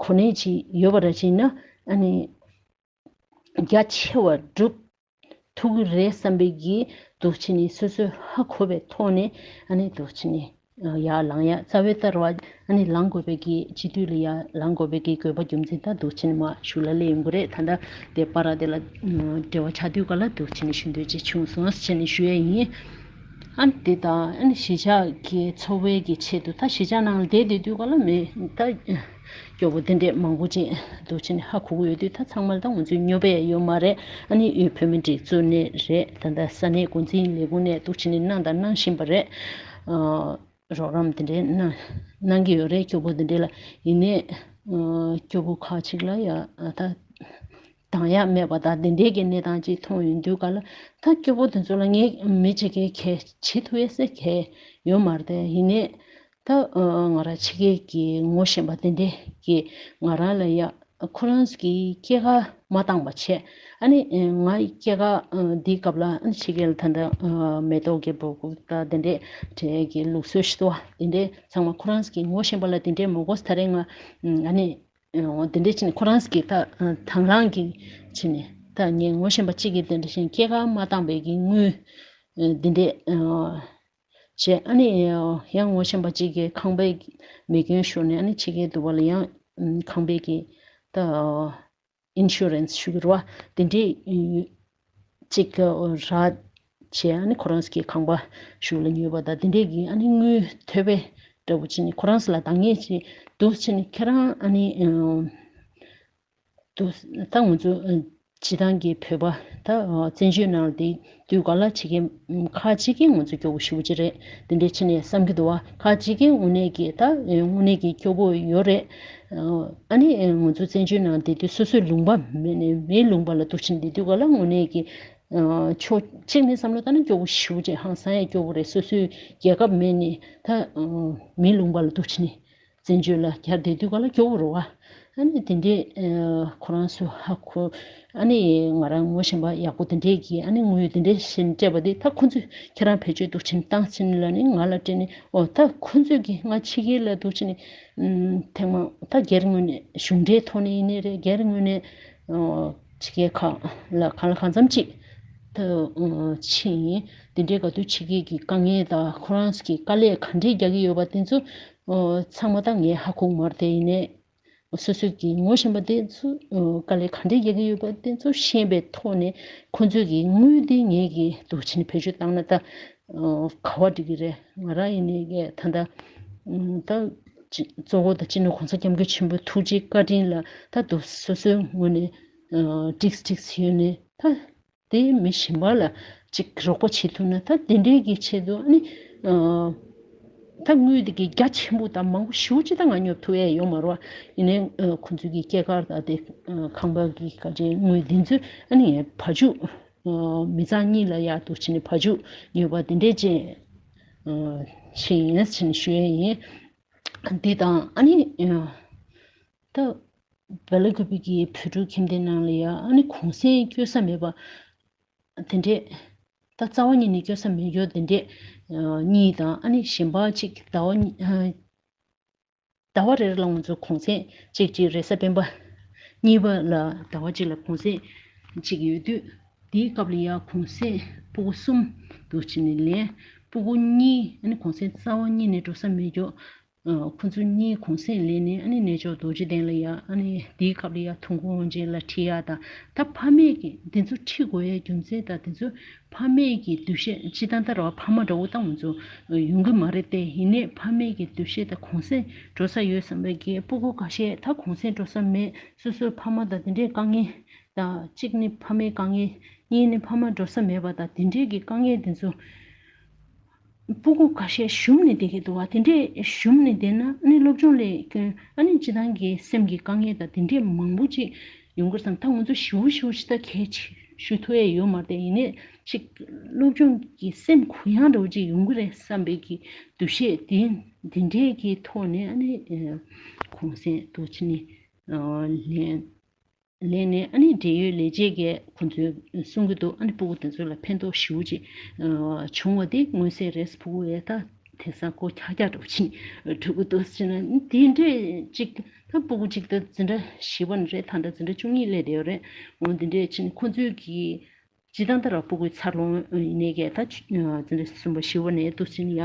གོ་གནས་ཅིག་ཡོད་པ་འདྲ་བྱས་ན་ཨ་ནི་རྒྱ་ཆེ་བ་སྒྲུབ་ཐུབ་ཀྱི་རེད་བསམ་པའི་གི་འདུག་བྱས་ནས་སོ་སོས་ཧ་གོ་བའི་ཐོག་ནས་ཨ་ནི་འདུག་བྱས་ནས་ཡར་ལངས་ཡ། རྩ་བའི་ལྟར་བ་ཨ་ནི་ལངས་དགོས་པའི་གི་སྤྱི་འཐུས་ལ་ཡར་ལངས་དགོས་པའི་གི་དགོས་པ་རྒྱུ་མཚན་ད་འདུག་བྱས་ནས་མར་ཞུ་ལ་སླེབས་ཡོང་གི་རེད། ད་ལྟ་དེ་པར་དེ་ལ་འབྲེལ་བ་ཆགས་དུས་ག་ལ་འདུག་བྱས་ནས་ཞུ་འདོད་ཅིག་བྱུང་སོང་བྱས་ནས་ཞུ་ཡ་ཡིན། ཨ་ནི་དེ་དང་ཨ་ནི་གཞིས་ཆགས་ཀྱི་འཚོ་བའི་གི་ཆེད་དུ་ད་གཞིས་ཆགས་ནང་ལ་བསྡད་བསྡད་དུས་ག་ལ་མི་ད་སྐྱོ་པོ་དེ་འདྲས་མང་པོ་ཅིག་འདུག་བྱས་ནས་ཧ་གོ་གི་ཡོད་དུས་ད་ཚང་མ་ལ་ད་ང་ཚོའི་སྨྱོ་པས་ཡོད་མ་རེད། ཨ་ནི་དབུས་བོད་མིའི་སྒྲིག་འཛུགས་ནས་རེད། ད་ལྟ་ས་གནས་འགོ་འཛིན་ལས་ཁུངས་ནས་འདུག་བྱས་ནས་གནང་དང་གནང་བཞིན་པ་རེད། ཨ་རོགས་རམ་དེ་འདྲས་གནང་གནང་གི་ཡོད་རེད། སྐྱོ་པོ་དེ་འདྲས་ལ་ཡིན་ནའི་ཨ་སྐྱོ་པོ་ཁག་ཅིག་ལ་ཡ་ཨ་ད་དང་ཡག་མེད་པ་དང་དེ་འདྲའི་གི་གནས་སྟངས་ཅིག་མཐོང་ཡོང་དུས་ག་ལ་ད་སྐྱོ་པོ་དེ་ཚོ་ལ་ངས་མི་གཅིག་གིས་གལ་བྱེད་ཐུབ་ཡས་སེ་གལ་ཡོད་མ་རེད་དེ། ཡིན་ནའི་ད་ང་རང་ཕྱི་རྒྱལ་གྱི་ངོ་ཤེས་པ་དེ་འདྲས་ཀྱིས་ང་རང་ལ་ཡ་ཁོ་རང་གི་སྐྱེས་སྐར་མ་བཏང་བ་བྱས། ཨ་ནི་ང་སྐྱེས་སྐར་འདིའི་སྐབས་ལ་ཨ་ནི་ཕྱི་རྒྱལ་ད་ལྟ་མེ་ཏོག་གི་སྦུ་གུ་ད་དེ་འདྲས་གྲས་ཀྱི་ལུགས་སྲོལ་ཞིག་འདུག་བ། དེ་འདྲས་ཚང་མ་ཁོ་རང་གི་ངོ་ཤེས་པ་ལ་དེ་འདྲས་མ་གོ་ས། ད་རེས་ང་ཨ་ནི། འོ་དེ་འདྲས་བྱས་ནས་ཁོ་རང་གིས་ད་དང་བླངས་ཀྱིས་བྱས་ནས་ད་ངས་ངོ་ཤེས་པ་གཅིག་གིས་དེ་འདྲ་བྱས་ནས་སྐྱེས་སྐར་མ་བཏང་པའི་གི་དངུལ་འདི་འདྲས་བྱས། ཨ་ནི་ཡང་ངོ་ཤེས་པ་གཅིག་གིས་ཁང་པའི་མེ་སྐྱོན་ཤོར་ནས་ཨ་ནི་ཕྱི་རྒྱལ་དུ་བ་ལ་ཡང་ཁང་པའི་གི་ད་ཨིན་ཤུ་རན་སི་ཞུ་གི་རེད་བ། དེ་འདྲས་གཅིག་རག་བྱས། ཨ་ནི་ཁོ་རང་ཚོ་གི་ཁང་པ་གཞུག་ལ་ཉོས་པ་དང་དེ་འདྲས་ཀྱི་ཨ་ནི་དངུལ་ཐོབ་པའི་འདྲ་པོ་བྱས་ནས་ཁོ་རང་ཚོ་ལ་འདང་ངེས་ཅིག་འདུག་བྱས་ནས་ཁྱེད་རང་ཨ་ནི་འདུག་ད་ང་ཚོ་སྤྱི་བཏང་གི་བོད་པ་ད་བཙན་བྱོལ་ནང་ལ་དེ་དུས་ག་ལ་ཕྱི་རྒྱལ་ཁག་ཅིག་གིས་ང་ཚོ་སྐྱོ་པོ་ཞེ་པོ་ཅིག་རེད། དེ་འདྲས་བྱས་ནས་བསམ་གྱི་འདུག་བ། ཁག་ཅིག་གིས་དངོས་གནས་ཀྱི་ད་དངོས་གནས་ཀྱི་སྐྱོ་པོ་ཡོད་རེད། ཨ་ནི་ང་ཚོ་བཙན་བྱོལ་ནང་བསྡད་དུས་སོ་སོའི་ལུང་པ་མེད་ནས་མིའི་ལུང་པ་ལ་འདུག་བྱས་ནས་བསྡད་དུས་ག་ལ་དངོས་གནས་ཀྱི་ཕྱོགས་གཅིག་ནས་བསམ་བློ་བཏང་ན་སྐྱོ་པོ་ཞེ་པོ་ཅིག་ཧང་སང་ཡ་སྐྱོ་པོ་རེད། སོ་སོའི་རྒྱལ་ཁབ་མེད་ནས་ད་མིའི་ལུང་པ་ལ་འདུག་བྱས་ནས་བཙན་བྱོལ་ལ་གྱར་བསྡད་དུས་ག་ལ་སྐྱོ་པོ་རེད་བ། ཨ་ནི་དེ་འདྲས་ཁོ་རང་ཚོ་ཧ་གོ། ཨ་ནི་ང་རང་ངོ་ཤེས་པ་ཡག་པོ་དེ་འདྲས་ཀྱིས་ཨ་ནི་དངུལ་དེ་འདྲས་བྱས་ནས་སྤྲད་པ་དེ་ད་ཁོ་ཚོས་ཁྱེད་རང་བེད་སྤྱོད་འདུག་བྱས་ནས་བཏང་ཟིན་ལ་ནི་ང་ལ་སྤྲད་ནས། འོ་ད་ཁོ་ཚོས་ཀྱིས་ང་ཕྱི་རྒྱལ་ལ་འདུག་བྱས་ནས་ཐེངས་མ་ད་སྒེར་ངོས་ནས་གཞུང་འབྲེལ་ཐོག་ནས་ཡིན་ནའི་རེད། སྒེར་ངོས་ནས་ཕྱི་རྒྱལ་ཁག་ལ་གང་ལ་གང་འཚམ་ཅིག་ད་ཕྱིན་ཡིན། དེ་འདྲའི་ག་དུས་ཕྱི་རྒྱལ་གྱི་དཀའ་ངལ་དང་ཁོ་རང་ཚོ་གི་དཀའ་ལས་ག་འདྲས་རྒྱག་གི་ཡོད་པ་དེ་ཚོ་ཚང་མ་ད་ངས་ཧ་གོ་མ་རེད་དེ། ཡིན་ནའི་སོ་སོ་གི་ངོ་ཤེས་པ་དེ་ཚོ་དཀའ་ལས་ག་འདྲས་རྒྱག་གི་ཡོད་པ་དེ་ཚོ་ཤེས་པའི་ཐོག་ནས་ཁོ་ཚོས་ཀྱི་དངུལ་དེ་ངས་ཀྱི་འདུག་བྱས་ནས་བེད་སྤྱོད་བཏང་ན་ད་ག་བ་འགྲིག་གི་རེད། ང་རང་ཡིན་ནའི་ཀྱི་ད་ད་ད་གཙོ་བོ་ད་སྤྱི་ནོར་གོང་ས་སྐྱབས་མགོན་ཆེན་པོའི་ཐུགས་རྗེ་བཀའ་དྲིན་ལ་ད་འདུག་སོ་སོའི་ངོས་ནས་ཀྲིག་ཀྲིག་ཡོད་ནས་ད། དེ་མི་གཞན་པ་ལ་ཅིག་རོགས་པ་བྱེད་ཐུབ་ན་ད་དེ་འདྲའི་གི་ཆེད་དུ་ཨ་ནི་ད་དངུལ་དེ་གི་རྒྱ་ཆེན་པོ་དང་མང་པོ་ཞེ་པོ་ཅིག་ད་ང་ཉོ་ཐུབ་ཡས་ཡོད་མ་རེད་བ། ཡིན་ནའི་ཁོ་ཚོའི་གི་སྐྱེས་སྐར་དང་དེ་ཁང་པ་གི་ག་ཅིག་དངུལ་དེ་ཚོ་ཨ་ནི་བ་ཕྱུགས་མི་ཚང་གཉིས་ལ་ཡག་འདུག་བྱས་ནས་བ་ཕྱུགས་ཉོས་པ་དེ་འདྲས་ཅིག་བྱས་ཡིན་ཟེར་ནས་ཞུ་ཡས་ཡིན། འདི་དང་ཨ་ནི་ད། བེ་ལ་ཀུ་པི་གི་བོད་ཕྲུག་ཁྱིམ་སྡེ་ནང་ལ་ཡ་ཨ་ནི་གུང་སེང་སྐྱོན་ས་མེད་པ་དེ་འདྲས། ད་རྩ་བ་ཉིད་ནས་སྐྱོན་ས་མེད་རྒྱུ་དེ་འདྲས་གཉིས་དང་ཨ་ནི་གཞན་པ་གཅིག་ཟླ་བ་གཉིས་ཟླ་བ་རེ་རེ་ལ་ང་ཚོ་གུང་སེང་གཅིག་གཅིག་རེས་གཟའ་སྤེན་པ་གཉིས་པ་ལ་ཟླ་བ་གཅིག་ལ་གུང་སེང་གཅིག་ཡོད་དུས། དེའི་སྐབས་ལ་ཡ་གུང་སེང་སྤུ་གུ་གསུམ་འདུག་བྱས་ནས་ལེན། སྤུ་གུ་གཉིས་ཨ་ནི་གུང་སེང་རྩ་བ་ཉིད་ནས་འགྲོ་ས་མེད་རྒྱུ། ཁོ་ཚོ་གཉིས་གུང་སེང་ལེན་ནས་ཨ་ནི་གནས་མཆོག་རྡོ་རྗེ་གདན་ལ་ཡ་ཨ་ནི་དེའི་སྐབས་ལ་ཡ་ཐུགས་དགོངས་དབང་ཆེན་ལ་ཁྲིད་ཡ་དང་། ད་ཕ་མས་ཀྱི་འདི་ཚོ་ཁྲིད་དགོས་ཡའི་རྒྱུ་མཚན་དང་འདི་ཚོ་ཕ་མས་ཀྱི་འདུ་ཤེས་སྤྱི་བཏང་ད་ར་བ་ཕ་མ་འདྲ་བོ་ད་ང་ཚོ་ཡོང་གི་མ་རེད་དེ། ཡིན་ནའི་ཕ་མས་ཀྱི་འདུ་ཤེས་དང་གུང་སེང་འགྲོ་ས་ཡོད་བསམ་པའི་གི་སྤུ་གུ་ཁ་ཤས་ད་གུང་སེང་འགྲོ་ས་མེད། སོ་སོའི་ཕ་མ་དང་འདི་འདྲའི་དཀའ་ངལ་དང་གཅིག་ནི་ཕ་མའི་དཀའ་ངལ་གཉིས་ནི་ཕ་མ་འགྲོ་ས་མེད་པ་དང་འདི་འདྲའི་གི་དཀའ་ངལ་འདི་ཚོ། སྤུ་གུ་ཁ་ཤས་ཞུམ་ནས་བསྡད་ཀྱི་འདུག་བ། དེ་འདྲས་ཞུམ་ནས་བསྡད་ན་ཨ་ནི་སློབ་སྦྱོང་ལས་ཀྱང་ཨ་ནི་སྤྱི་བཏང་གི་སེམས་ཀྱི་དཀའ་ངལ་དང་དེ་འདྲས་མང་པོ་ཅིག་ཡོང་གི་རེད་བསམ། ད་ང་ཚོ་ཞེ་པོ་ཞེ་པོ་ཅིག་ད་གལ་ཆེ་ཞུ་ཐུབ་ཡས་ཡོད་མ་རེད། ཡིན་ནའི་ཅིག་སློབ་སྦྱོང་གི་སེམས་གུ་ཡངས་འདྲ་བོ་ཅིག་ཡོང་གི་རེད་བསམ་པའི་གི་འདུ་ཤེས་དེ་འདི་འདྲས་ཀྱི་ཐོག་ནས་ཨ་ནི་གུང་སེང་འདུག་ཕྱིན་ནས་ལན་ལན་ནས་ཨ་ནི་འབྲེལ་ཡོད་ལས་བྱེད་ཀྱིས་ཁོང་ཚོས་གསུང་གི་འདུག་ཨ་ནི་སྤུ་གུ་དེ་ཚོ་ལ་ཕན་ཐོགས་ཞེ་པོ་ཅིག་བྱུང་བ་དེ་མངོན་གསལ་རེད། སྤུ་གུ་ཡས་ད་དེང་སང་ཁོ་ཁྱག་ཁྱག་འགྲོ་ཕྱིན་འགྲོ་གི་འདུག་ཟེར་ན་དེ་འདྲས་ཅིག་ད་སྤུ་གུ་གཅིག་ད་འཛིན་གྲྭ་བཞི་པ་ནས་རེད། ད་ལྟ་འཛིན་གྲྭ་བཅུ་གཉིས་སླེབས་བསྡད་ཡོད་རེད། འོ་འདི་འདྲས་ཕྱིན་ཁོ་ཚོས་ཀྱིས་སྤྱི་བཏང་ད་ར་སྤུ་གུའི་འཚར་ལོངས་ཡིན་ནའི་གས་ད་འཛིན་གྲྭ་གསུམ་པ་བཞི་པ་ནས་འདུག་ཕྱིན་ཡ་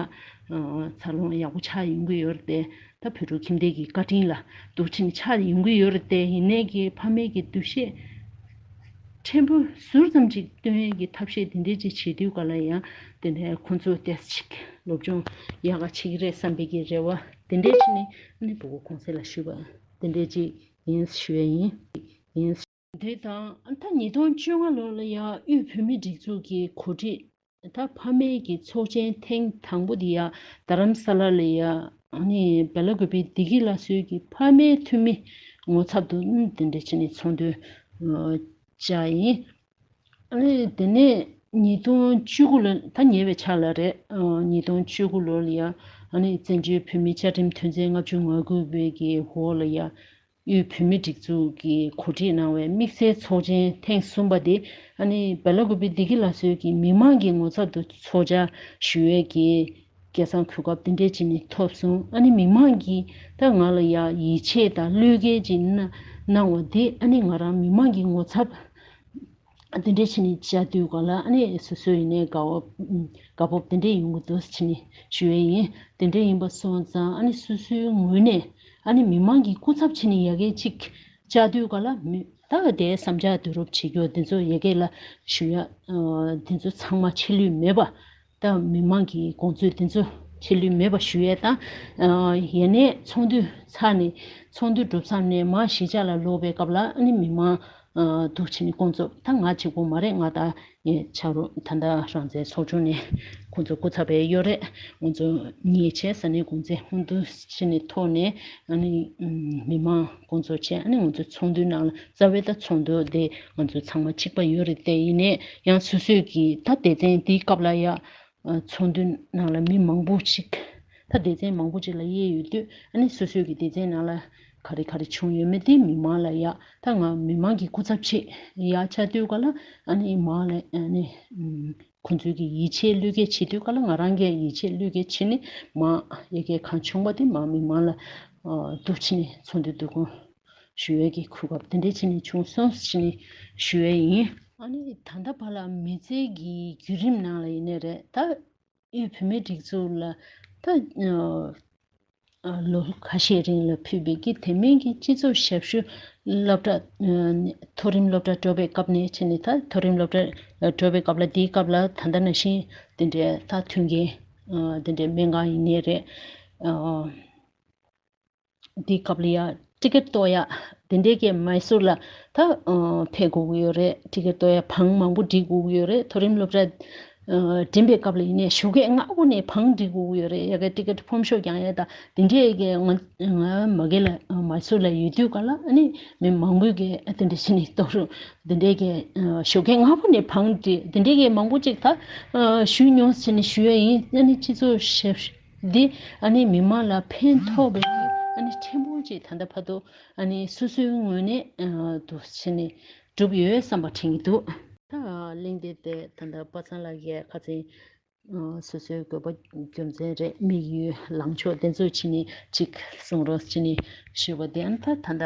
འཚར་ལོངས་ཡག་པོ་ཆགས་ཡོང་གི་ཡོད་རེད་དེ། ད་བོད་ཕྲུག་ཁྱིམ་སྡེ་གི་བཀའ་དྲིན་ལ་འདུག་ཕྱིན་ཆགས་ཡོང་གི་ཡོད་རེད་དེ། ཡིན་ནའི་གི་ཕ་མའི་གི་འདུ་ཤེས་ཕྲན་བུ་ཟུར་ཙམ་ཅིག་སྟོན་ཡས་ཀྱི་ཐབས་ཤེས་དེ་འདྲས་ཅིག་བྱེད་དུས་ག་ལ་ཡང་དེ་འདྲའི་ཁོང་ཚོ་ཏོག་ཙམ་ཅིག་སློབ་སྦྱོང་ཡག་ག་བྱེད་ཀྱི་རེད་བསམ་པའི་གི་རེ་བ་དེ་འདྲས་བྱས་ནས་ཨ་ནི་སྤུ་གུ་གུང་སེང་ལ་ཞུས་པ་དེ་འདྲས་ཅིག་ཡིན་ཞུ་ཡས་ཡིན། ཡིན། འདི་དང་ད་ཉིས་སྟོང་བཅོ་ལྔ་ལོ་ལ་ཡང་དབུས་བོད་མིའི་སྒྲིག་འཛུགས་ཀྱི་གོ་སྒྲིག་ད་ཕ་མའི་གི་ཚོགས་ཆེན་ཐེངས་དང་པོ་འདི་ཡང་རྡ་རམ་ས་ལ་ལ་ཡང་ཨ་ནི་སྦེ་ལ་ཀུ་པེ་བདེ་སྐྱིད་ལགས་གཙོས་ཀྱི་ཕ་མའི་འཐུས་མི་ངོ་ཚབ་ཏུ་ཨ་ནི་དེ་འདྲ་བྱས་ནས་ཚོགས་འདུ་ཨ་བཅར་ཡིན། ཨ་ནི་དེ་ནས་ཉིས་སྟོང་བཅུ་དགུ་ལ་ད་ཉེ་བའི་ཆར་ལ་རེད། ཨ་ཉིས་སྟོང་བཅུ་དགུ་ལོ་ལ་ཡང་ཨ་ནི་བཙན་བྱོལ་བོད་མིའི་བཅའ་ཁྲིམས་དོན་ཚན་ལྔ་བཅུ་ང་དགུ་པའི་གི་འོག་ལ་ཡང་དབུས་བོད་མིའི་སྒྲིག་འཛུགས་ཀྱིས་གོ་སྒྲིག་གནང་བའི་དམིགས་བསལ་ཚོགས་ཆེན་ཐེངས་གསུམ་པ་དེ་ཨ་ནི་སྦེ་ལ་ཀུ་པེ་བདེ་སྐྱིད་ལགས་གཙོས་ཀྱི་མི་མང་གི་ངོ་ཚབ་ཏུ་ཚོགས་བཅར་ཞུ་ཡས་ཀྱི་སྐལ་བཟང་གོ་སྐབས་དེ་འདྲས་བྱས་ནས་ཐོབ་སོང་། ཨ་ནི་མི་མང་གིས་ད་ང་ལ་ཡང་ཡིད་ཆེས་དང་བློས་འགེལ་ཅིག་གནང་གནང་བ་དེ་ཨ་ནི་ང་རང་མི་མང་གི་ངོ་ཚབ་དེ་འདྲས་བྱས་ནས་བཅར་དུས་ག་ལ་ཨ་ནི་སོ་སོ་ཡིན་ནའི་དགའ་བ་དགའ་སྤོབས་དེ་འདྲས་ཡོང་གི་འདུག་བྱས་ནས་ཞུ་ཡས་ཡིན། དེ་འདྲས་ཡིན་པ་སོང་ཙང་ཨ་ནི་སོ་སོའི་ངོས་ནས་ཨ་ནི་མི་མང་གི་སྐུ་ཚབ་བྱས་ནས་ཡ་གི་ཅིག་བཅར་དུས་ག་ལ་མི་ད་ག་དེའི་བསམ་འཆར་བསྡུ་རུབ་བྱེད་རྒྱུ་དེ་ཚོ་ཡ་གི་ལ་ཞུ་ཡ་དེ་ཚོ་ཚང་མ་ཆད་ལུས་མེད་པ། ད་མི་མང་གི་དགོངས་ཚུལ་དེ་ཚོ་ཆད་ལུས་མེད་པ་ཞུ་ཡས་དང་། ཡ་ནས་ཚོགས་འདུ་ཚར་ནས་ཚོགས་འདུ་གྲུབ་ཚར་ནས་མར་གཞིས་ཆགས་ལ་ལོག་པའི་སྐབས་ལ་ཨ་ནི་མི་མང་འདུག་བྱས་ནས་སྐོང་ཚོགས་ད་ང་གཅིག་པོ་མ་རེད། ང་ད་ངའི་ཆ་རོགས་ད་ལྟ་རང་བཙན་ཚོགས་ཆུང་ནས་ཁོང་ཚོ་སྐུ་ཚབ་པའི་ཡོད་རེད། ང་ཚོ་ཉེ་ཆར་ས་གནས་གོང་ཚད་ཧོན་ཏུ་ཕྱིན་ནས་ཐོག་ནས་ཨ་ནི་མི་མང་སྐོང་ཚོགས་བྱས། ཨ་ནི་ང་ཚོ་ཚོགས་འདུའི་ནང་ལ་རྩ་བའི་ད་ཚོགས་འདུ་དེ་ང་ཚོ་ཚང་མ་གཅིག་པ་ཡོད་རེད་དེ། ཡིན་ནའི་ཡང་སོ་སོས་ཀྱི་ད་སྡེ་ཚན་དེའི་སྐབས་ལ་ཡ། ཚོགས་འདུའི་ནང་ལ་མི་མང་པོ་ཅིག་ད་སྡེ་ཚན་མང་པོ་ཅིག་ལ་དབྱེ་ཡོད་དུས་ཨ་ནི་སོ་སོའི་གི་སྡེ་ཚན་ནང་ལ་ག་རེ་ག་རེ་བྱུང་ཡོད་མེད་དེ་མི་མང་ལ་ཡ་ད་ང་མི་མང་གི་སྐུ་ཚབ་བྱས་ཡ་བཅར་དུས་ག་ལ་ཨ་ནི་མང་ལ་ཨ་ནི་ཁོང་ཚོའི་གི་ཡིད་ཆེས་བློས་འགེལ་བྱེད་དུས་ག་ལ་ང་རང་གི་ཡིད་ཆེས་བློས་འགེལ་བྱས་ནས་མང་ཡ་གི་གང་བྱུང་བ་དེ་མང་མི་མང་ལ་འདུག་བྱས་ནས་ཚོགས་འདུ་འདུ་ཁང་ཞུ་ཡས་ཀྱི་གོ་སྐབས་དེ་འདྲས་བྱས་ནས་བྱུང་སོང་བྱས་ནས་ཞུ་ཡས་ཡིན། ཨ་ནི་ད་ལྟ་བར་ལ་མི་ཚེ་གི་བརྒྱུད་རིམ་ནང་ལ་ཡིན་ནའི་རེད། ད་དབུས་བོད་མིའི་སྒྲིག་འཛུགས་ལ་ད་ལོ་ཁ་ཤས་རིང་ལ་ཕུལ་བའི་གི་དེ་མིན་གྱི་སྤྱི་ཚོགས་ཞབས་ཞུ་སློབ་གྲྭ་མཐོ་རིམ་སློབ་གྲྭ་འགྲོ་བའི་སྐབས་ནས་བྱས་ནས་ད་མཐོ་རིམ་སློབ་གྲྭ་འགྲོ་བའི་སྐབས་ལ་དེའི་སྐབས་ལ་ད་ལྟ་ནང་བཞིན་དེ་འདྲའི་ད་མཐུན་རྐྱེན་དེ་འདྲའི་སྨན་ཁང་ཡིན་ནའི་རེད། འདི་སྐབས་ལ་ཡ་ཊི་ཀེ་ཊི་གཏོང་ཡ་དེ་འདྲའི་གི་མའི་སུར་ལ་ད་ཕེབས་དགོས་ཀྱི་ཡོད་རེད། ཊི་ཀེ་ཊི་གཏོང་ཡ་བང་མང་པོ་སྒྲིག་དགོས་ཀྱི་ཡོད་རེད། མཐོ་རིམ་སློབ་གྲྭ་འགྲིམ་པའི་སྐབས་ལ་ཡིན་ནའི་ཞོགས་ཀས་སྔ་པོ་ནས་བང་སྒྲིག་དགོས་ཀྱི་ཡོད་རེད། ཡ་གི་ཊི་ཀེ་ཊི་ཕོམ་ཤོག་རྒྱག་ཡ་ད་དེ་འདྲའི་གི་ང་ང་མ་གི་ལ་མའི་སུར་ལ་ཡོད་དུས་ག་ལ་ཨ་ནི་མི་མང་པོས་གི་དེ་འདྲ་བྱས་ནས་གཏོང་རོགས་དེ་འདྲའི་གི་ཞོགས་ཀས་སྔ་པོ་ནས་བང་སྒྲིག་དེ་འདྲའི་གི་མང་པོ་ཅིག་ད་ཞུས་མྱོང་ཟེར་ནས་ཞུ་ཡ་ཡིན། ཨ་ནི་སྤྱི་ཚོགས་ཞབས་འདི་ཨ་ནི་མི་མང་ལ་ཕན་ཐོགས་པའི་ཨ་ནི་ཕྲན་བུ་ཅིག་ད་ལྟ་བར་དུ་ཨ་ནི་སོ་སོའི་ངོས་ནས་འདུག་བྱས་ནས་བསྒྲུབས་ཡོད་བསམ་པ་དྲན་གྱི་འདུག་ད་གླེང་སྟེགས་དེ་ད་ལྟ་པ་སངས་ལགས་ཀྱིས་ཁ་སང་སོ་སོའི་དགོས་པ་རྒྱུ་མཚན་རེད། དམིགས་ཡུལ་ལངས་ཕྱོགས་དེ་ཚོ་བྱས་ནས་ཅིག་གསུང་རོགས་བྱས་ནས་ཞུས་པ་དེ་ཨ་ནི་ད་ད་ལྟ་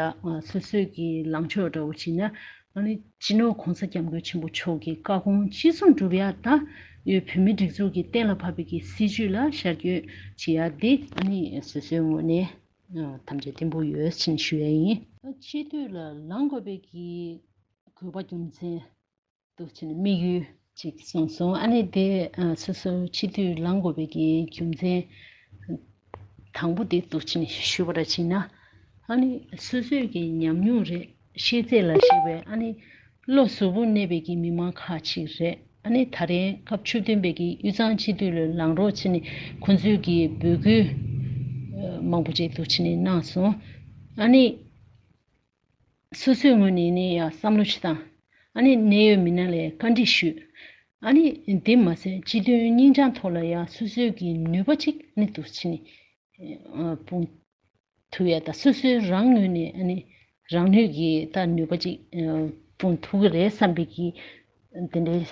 སོ་སོའི་གི་ལངས་ཕྱོགས་འདྲ་བོ་བྱས་ན། ཨ་ནི་སྤྱི་ནོར་༸གོང་ས་༸སྐྱབས་མགོན་ཆེན་པོ་མཆོག་གི་བཀའ་དགོངས་ཅི་གསུང་སྒྲུབ་ཡ་དང་། དབུས་བོད་མིའི་སྒྲིག་འཛུགས་ཀྱིས་གཏན་ལ་ཕབ་པའི་གི་སྲིད་བྱུས་ལ་ཤར་བསྐྱོད་བྱེད་ཡ་དེ་ཨ་ནི་སོ་སོའི་ངོས་ནས་ཐམས་ཅད་བརྟན་པོ་ཡོད་ཅེས་ཞུ་ཡ་ཡིན། སྤྱི་འཐུས་ལ་ལངས་དགོས་པའི་གི་དགོས་པ་རྒྱུ་མཚན་འདུག་བྱས་ནས་དམིགས་ཡུལ་ཅིག་གསུངས་སོང་། ཨ་ནི་དེ་སོ་སོ་སྤྱི་འཐུས་ལངས་དགོས་པའི་གི་རྒྱུ་མཚན། དང་པོ་དེ་འདུག་བྱས་ནས་ཞུས་པ་འདྲ་བྱས་ན། ཨ་ནི་སོ་སོའི་གི་ཉམས་མྱོང་རེད། ཤེས་ཚད་ལ་གཞིགས་པའི་ཨ་ནི་བློ་གཟུ་བོར་གནས་པའི་གི་མི་མང་ཁག་ཅིག་རེད། ཨ་ནི་ད་རིང་སྐབས་བཅུ་བདུན་པའི་གི་དབུས་གཙང་སྤྱི་འཐུས་ལ་ལངས་རོགས་བྱས་ནས་ཁོང་ཚོས་ཀྱི་འབོད་སྐུལ་ཨ་མང་པོ་ཅིག་འདུག་བྱས་ནས་གནང་སོང་། ཨ་ནི་སོ་སོའི་ངོས་ནས་ནི་ཡང་བསམ་བློ་ཞིག་བཏང་། ཨ་ནི་གནད་ཡོད་མི་སྣ་ལ་བཀའ་འདྲི་ཞུས། ཨ་ནི་དེ་མ་ཟད་སྤྱི་དོན་སྙིང་བཅངས་ཐོག་ལ་ཡང་སོ་སོའི་གི་ནུས་པ་ཅིག་ཨ་ནི་འདུག་བྱས་ནས་ཨ་སྤུངས་ཐུབ་ཡ་དང་། སོ་སོའི་རང་ངོས་ནས་ཨ་ནི་རང་ནུས་ཀྱི་ད་ནུས་པ་ཅིག་ཨ་སྤུངས་ཐུབ་ཀྱི་རེད་བསམ་པའི་གི་དེ་འདྲའི་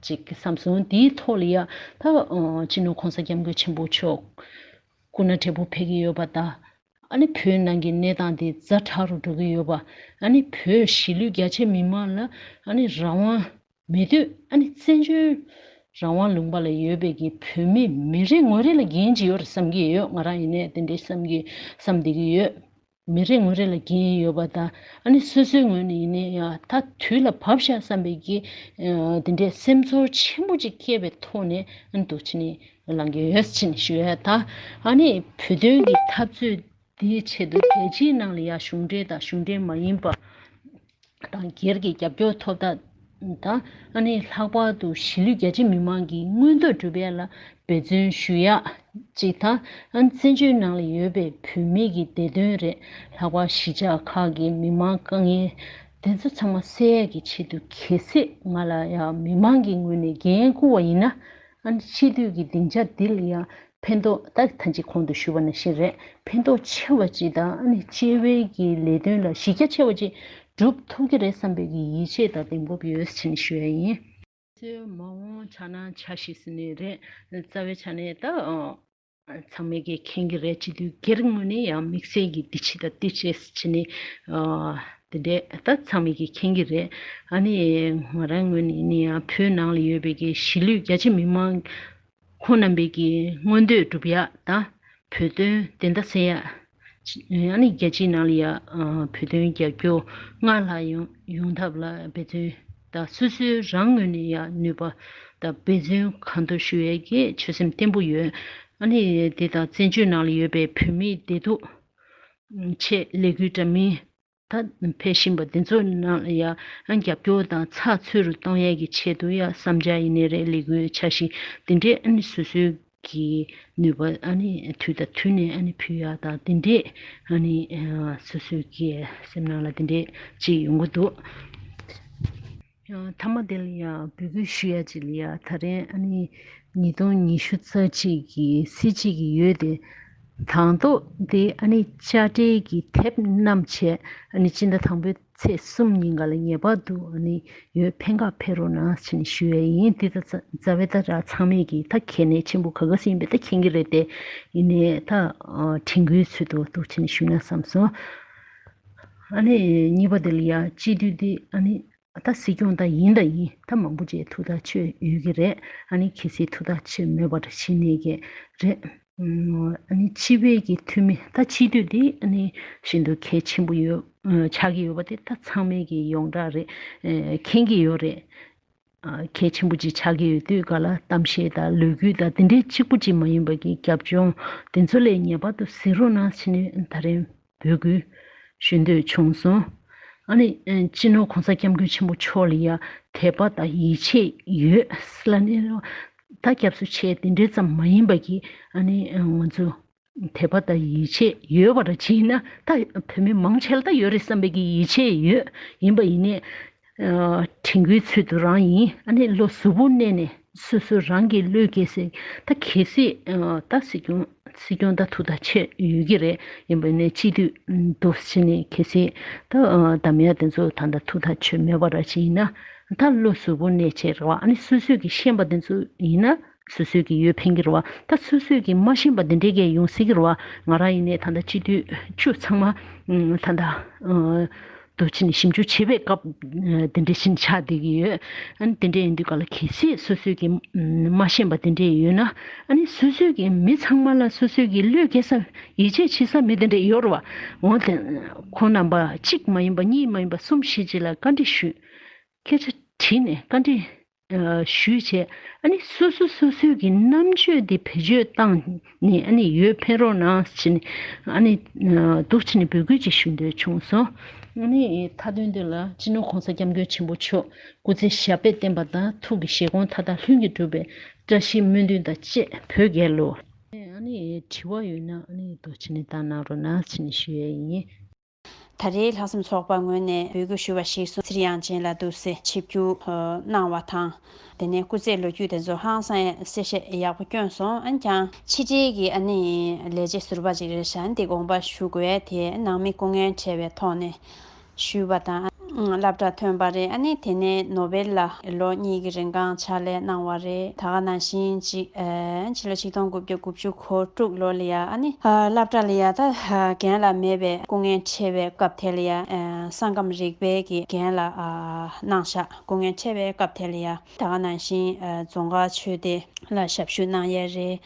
ཅིག་བསམ་སོང་། དེའི་ཐོག་ལ་ཡ་ད་ཨ་སྤྱི་ནོར་༸གོང་ས་༸སྐྱབས་མགོན་ཆེན་པོ་མཆོག་སྐུ་ན་བགྲེས་པོ་ཕེབས་ཀྱི་ཡོད་པ་དང་། ཨ་ནི་བོད་ནང་གི་གནས་སྟངས་དེ་ཛ་དྲག་རུ་འགྲོ་གི་ཡོད་པ། ཨ་ནི་བོད་གཞིས་ལུས་རྒྱ་ཆེ་མི་མང་ལ་ཨ་ནི་རང་དབང་མེད་དུས་ཨ་ནི་བཙན་བྱོལ་རང་དབང་ལུང་པ་ལ་ཡོད་པའི་གི་བོད་མི་མི་རེ་ངོ་རེ་ལ་འགན་ཅིག་ཡོད་རེད་བསམ་གྱི་ཡོད། ང་རང་ཡིན་ནའི་དེ་འདྲའི་བསམ་གྱི་བསམ་བསྡད་ཀྱི་ཡོད། མི་རེ་ངོ་རེ་ལ་འགན་ཡོད་པ་དང་། ཨ་ནི་སོ་སོའི་ངོས་ནས་ཡིན་ནའི་ཡང་ད་དུས་ལ་བབ་ཤག་བསམ་པའི་གི་ཨ་དེ་འདྲའི་སེམས་ཚོར་ཆེན་པོ་ཅིག་སྐྱེས་པའི་ཐོག་ནས་ཨ་ནི་འདུག་བྱས་ནས་ལངས་ཀྱི་ཡོད་ཅེས་ཞུ་ཡ་དང་། ཨ་ནི་བོད་དོན་གྱི་འཐབ་རྩོད་འདིའི་ཆེད་དུ་རྒྱལ་སྤྱིའི་ནང་ལ་ཡང་གཞུང་འབྲེལ་དང་གཞུང་འབྲེལ་མ་ཡིན་པ་དང་སྒེར་གྱི་རྒྱབ་སྐྱོར་ཐོབ་ཐབས་དང་། ཨ་ནི་ལྷག་པར་དུ་གཞིས་ལུས་རྒྱ་ཆེ་མི་མང་གི་མངོན་འདོད་སྒྲུབ་ཡ་ལ་འབད་བརྩོན་ཞུ་ཡ་གཅིག་དང་། ཨ་ནི་བཙན་བྱོལ་ནང་ལ་ཡོད་པའི་བོད་མི་གི་བདེ་དོན་རེད། ལྷག་པར་གཞིས་ཆགས་ཁག་གི་མི་མང་དཀའ་ངལ་དེ་ཚོ་ཚང་མ་སེལ་ཡ་གི་ཆེད་དུ། གལ་སྲིད་ང་ལ་ཡང་མི་མང་གི་ངོས་ནས་འགན་བསྐུར་བ་ཡིན་ན། ཨ་ནི་སྤྱི་འཐུས་ཀྱི་སྡིངས་ཆ་འདི་ལ་ཡང་ཕན་ཐོགས། ད་ད་ཅི་གོང་དུ་ཞུས་པ་ནང་བཞིན་རེད། ཕན་ཐོགས་ཆེ་བ་ཅིག་དང་། ཨ་ནི་སྤྱི་བའི་གི་ལས་དོན་ལ་གཞི་རྒྱ་ཆེ་བ་ཅིག་སྒྲུབ་ཐུབ་ཀྱི་རེད་བསམ་པའི་གི་ཡིད་ཆེས་དང་གདེང་སྤོབས་ཡོད་ཅེས་ཞུ་ཡ་ཡིན། སོའི་མ་འོངས་འཆར་སྣང་འཆར་གཞི་ཟེར་ནའི་རེད། རྩ་བའི་ཆ་ནས་ད་ཨ་ཚང་མས་ཀྱིས་མཁྱེན་གྱི་རེད། སྤྱི་འཐུས་སྒེར་ངོས་ནས་ཡང་དམིགས་བསལ་གྱི་འདི་བྱེད་དང་དེ་བྱེད་ཟེར་ནས་ཨ་དེ་འདྲས་ད་ཚང་མས་ཀྱིས་མཁྱེན་གྱི་རེད། ཨ་ནི་ང་རང་ངོས་ནས་ནི་ཡང་བོད་ནང་ལ་ཡོད་པའི་གི་གཞིས་ལུས་རྒྱ་ཆེ་མི་མང་ཁོང་རྣམ་པའི་གི་མངོན་འདོད་སྒྲུབ་ཡ་དང་། བོད་དོན་བདེན་མཐའ་གསལ་ཡ། ཨ་ནི་རྒྱལ་སྤྱིའི་ནང་ལ་ཡ་ཨ་བོད་དོན་རྒྱབ་སྐྱོར་སྔར་ལྷག་ཡོང་ཡོང་ཐབས་ལ་འབད་བརྩོན་དང་། སོ་སོའི་རང་ངོས་ནས་ཡ་ནུས་པ་དང་འབད་བརྩོན་གང་ཐུབ་ཞུ་ཡས་ཀྱི་ཆོད་སེམས་བརྟན་པོ་ཡོད། ཨ་ནི་དེ་དང་བཙན་བྱོལ་ནང་ལ་ཡོད་པའི་བོད་མིའི་བདེ་སྡུག་ཆེད་ལས་འགུལ་འདྲ་མིན་ད་ཕེབས་བཞིན་པ་འདི་ཚོ་ནང་ལ་ཡ་རྒྱབ་སྐྱོར་དང་ཚགས་ཚུད་རུ་གཏོང་ཡས་ཀྱི་ཆེད་དུ་ཡ་བསམ་འཆར་ཡིན་ནའི་རེད། ལས་འགུལ་འཆར་གཞི་འདི་འདྲས་ཨ་ནི་སོ་སོའི་གི་ནུས་པ་ཨ་ནི་དུས་དང་དུས་ནས་ཨ་ནི་ཕུལ་ཡ་དང་། དེ་འདྲས་ཨ་ནི་ཨ་སོ་སོའི་གི་སེམས་ནང་ལ་དེ་འདྲས་ཅིག་ཡོང་གི་འདུག། ཡང་མཐའ་མ་དེ་ལ་ཡང་འབོད་སྐུལ་ཞུ་ཡ་ཅིག་ལ་ཡ། ད་རེས་ཨ་ནི་ཉིས་སྟོང་ཉི་ཤུ་རྩ་གཅིག་གི་སྲིད་སྤྱི་གི་འོས་དེ་དང་ཐོག་དེ་ཨ་ནི་དཔྱ་ཁྲལ་གྱི་དེབ་བསྣམས་བྱས། ཨ་ནི་སྤྱི་ཟླ་དང་པོའི་ཚེས་གསུམ་ཉིན་ག་ལ་ངེས་པར་དུ་ཨ་ནི་འོས་འཕེན་ག་ཕེབས་རོགས་གནང་ཞེས་ཞུ་ཡས་ཡིན། དེ་ད་རྩ་བའི་ད་ར་ཚང་མས་ཀྱིས་ད་གལ་གནད་ཆེན་པོ་ག་ག་ཟེ་ཡིན་པས་ད་མཁྱེན་གྱི་རེད་དེ། ཡིན་ནའི་ད་ཨ་དྲན་སྐུལ་ཚུལ་དུ་འདུག་ཅེས་ཞུས་ན་བསམ་སོང་། ཨ་ནི་གཉིས་པ་དེ་ལ་ཡ་སྤྱི་འཐུས་དེ་ཨ་ནི་ད་སྲིད་སྐྱོང་ད་ཡིན་ད་ཡིན། ད་མང་པོ་ཅིག་ཐུགས་ཐག་ཆོད་ཡོད་ཀྱི་རེད། ཨ་ནི་གལ་སྲིད་ཐུགས་ཐག་ཆོད་མེད་པ་འདྲ་ཞིག་གནས་ཀྱི་རེད། ཨ་ནི་སྤྱི་པའི་གི་འཐུས་མི་ད་སྤྱི་འཐུས་དེ་ཨ་ནི་ཤིན་ཏུ་གལ་ཆེན་པོ་ཡོད་ཆགས་ཀྱི་ཡོད་པ་དེ་ད་ཚང་མས་ཀྱི་ཡོངས་གྲགས་རེད། མཁྱེན་གྱི་ཡོད་རེད། གལ་ཆེན་པོ་ཅིག་ཆགས་ཀྱི་ཡོད་དུས་ག་ལ་གཏམ་བཤད་དང་ལས་འགུལ་དང་དེ་འདྲའི་གཅིག་པུ་ཅིག་མ་ཡིན་པ་གི་རྒྱབ་ལྗོངས་དེ་ཚོ་ལ་ངེས་པར་དུ་གཟིགས་རོགས་གནང་ཞེས་ནས་ད་རེས་འབོད་སྐུལ་ཞུ་འདོད་བྱུང་སོང་། ཨ་ནི་སྤྱི་ནོར་༸གོང་ས་༸སྐྱབས་མགོན་ཆེན་པོ་མཆོག་ལ་ཡ་དད་པ་དང་ཡིད་ཆེས་ཡོད་ཟེར་ལབ་ནས་ད་སྐྱབས་སུ་མཆི་དེ་འདྲའི་ཙམ་མ་ཡིན་པ་གི་ཨ་ནི་ང་ཚོ་དད་པ་དང་ཡིད་ཆེས་ཡོད་པ་འདྲ་ཅིག་ཡིན་ན། ད་བོད་མི་མང་ཆེ་ལ་ད་ཡོད་རེད་བསམ་པའི་གི་ཡིད་ཆེས་ཡོད། ཡིན་པ་ཡིན་ནའི་ཨ་དྲན་སྐུལ་ཚུལ་དུ་རང་ཡིན། ཨ་ནི་བློ་གཟུ་བོར་གནས་ནས་སོ་སོ་རང་གི་བློས་འགེལ་སའི་ད་གལ་སྲིད་ཨ་ད་སྲིད་སྐྱོང་སྲིད་སྐྱོང་ད་ཐུགས་ཐག་ཆོད་ཡོད་ཀྱི་རེད། ཡིན་པ་ནས་སྤྱི་འཐུས་འདུག་ཟེར་ནས་གལ་སྲིད་ད་ཨ་འདམ་ཡ་དེ་ཚོ་ད་ད་ཐུགས་ཐག་ཆོད་མེད་པ་འདྲ་ཅིག་ཡིན་ན། ད་བློ་གཟུ་བོར་གནས་བྱས་རེད་བ། ཨ་ནི་སོ་སོས་ཀྱི་ཤེས་པ་དེ་ཚོ་ཡིན་ན་སོ་སོས་ཀྱི་འོས་འཕེན་གྱི་རེད་བ། ད་སོ་སོས་ཀྱི་མ་ཤེས་པ་དེ་འདྲའི་གས་ཡོང་སྲིད་ཀྱི་རེད་བ། ང་རང་ཡིན་ནའི་ད་ལྟ་སྤྱི་འཐུས་བཅུ་ཚང་མ་ཨ་ད་ལྟ་ཨ་འདུག་བྱས་ནས་ཞིབ་འཇུག་བྱེད་པའི་སྐབས་ཨ་དེ་འདྲ་ཞིག་ཆགས་བསྡད་ཀྱི་ཡོད། ཨ་ནི་དེ་འདྲ་ཡིན་དུས་ག་ལ་གལ་སྲིད་སོ་སོས་ཀྱི་ཨ་མ་ཤེས་པ་དེ་འདྲ་ཡོད་ན། ཨ་ནི་སོ་སོས་ཀྱི་མི་ཚང་མ་ལ་སོ་སོས་ཀྱི་བློས་འགེལ་ས་ཡིད་ཆེས་བྱེད་ས་མི་དེ་འདྲ་ཡོད་རེད་བ། འོ་དེ་ཁོང་རྣམ་པ་གཅིག་མ་ཡིན་པ་གཉིས་མ་ཡིན་པ་གསུམ་བཞི་ཅིག་ལ་བཀའ་འདྲི་ཞུས། སྐད་ཆ་དྲིས་ནས་བཀའ་འདྲི་ ཞུས་བྱས། ཨ་ནི་སོ་སོ་སོ་སོའི་གི་རྣམ་དཔྱོད་འདི་བེད་སྤྱོད་བཏང་ནས། ཨ་ནི་ཡོད་ཕེབས་རོགས་གནང་ཟེར་ནས། ཨ་ནི་འདུག་བྱས་ནས་འབོད་སྐུལ་ཅིག་ཞུ་འདོད་བྱུང་སོང་། ཨ་ནི་མཐའ་དོན་འདི་ལ་སྤྱི་ནོར་༸གོང་ས་༸སྐྱབས་མགོན་ཆེན་པོ་མཆོག་སྐུ་ཚེ་ཞབས་པད་བརྟན་པ་དང་། ཐུགས་ཀྱི་བཞེད་དགོངས་མཐའ་དག་ལྷུན་གྱིས་གྲུབ་པའི་བཀྲ་ཤིས་སྨོན་འདུན་དང་བཅས། བོད་རྒྱལ་ལོ། ཨ་ནི་དྲི་བ་ཡོད་ན། ཨ་ནི་འདུག་བྱས་ནས་བཏང་གནང་རོགས་གནང་ཟེར་ནས་ཞུ་ཡས་ཡིན། ད་རེས་ལྷག་བསམ་ཚོགས་པ་ངོས་ནས་འབོད་སྐུལ་ཞུ་བ་གཞིར་བཟུང་། ཚེ་རིང་དབྱངས་ཅན་ལགས་འདུག་སེ་ཆིབས་བསྒྱུར་གནང་བ་དང་། དེ་ནས་སྐུ་ཚེའི་ལོ་རྒྱུས་དེ་ཚོ་ཧང་སང་གསལ་བཤད་ཡག་པོ་བསྐྱོན་སོང་། ཨ་ནི་ཀྱང་ཕྱི་འབྲེལ་གྱི་ཨ་ནི་ལས་བྱེད་ཟུར་པ་ཅིག་རེད་ཤག་འདི་དགོངས་པ་ཞུ་དགོས་ཡ་དེ། ནང་མི་སྐུ་ངལ་འཕྲད་པའི་ཐོག་ནས་ཞུས་པ་དང་། སློབ་གྲྭ་ཐོན་པ་རེད། ཨ་ནི་དེ་ནས་ནོ་བེལ་ལ་ལོ་གཉིས་ཀྱི་རིང་གང་ཕྱག་ལས་གནང་བ་རེད། ད་ག་ནང་བཞིན་ཅིག་ཨ་ཕྱི་ལོ་ཆིག་སྟོང་དགུ་བརྒྱ་དགུ་བཅུ་གོ་དྲུག་ལོ་ལ་ཡ། ཨ་ནི་ཨ་སློབ་གྲྭ་ལ་ཡ་ད་ཨ་རྒན་ལགས་མེད་པའི་སྐུ་ངལ་འཕྲད་པའི་སྐབས་དེ་ལ་ཡ། ཨ་ས་ཁམས་རིག་པའི་གི་རྒན་ལགས་ཨ་གནང་ཤག་སྐུ་ངལ་འཕྲད་པའི་སྐབས་དེ་ལ་ཡ། ད་ག་ནང་བཞིན་ཨ་རྫོང་དཀར་ཆོས་སྡེ་ལ་ཞབས་ཞུ་གནང་ཡས་རེད།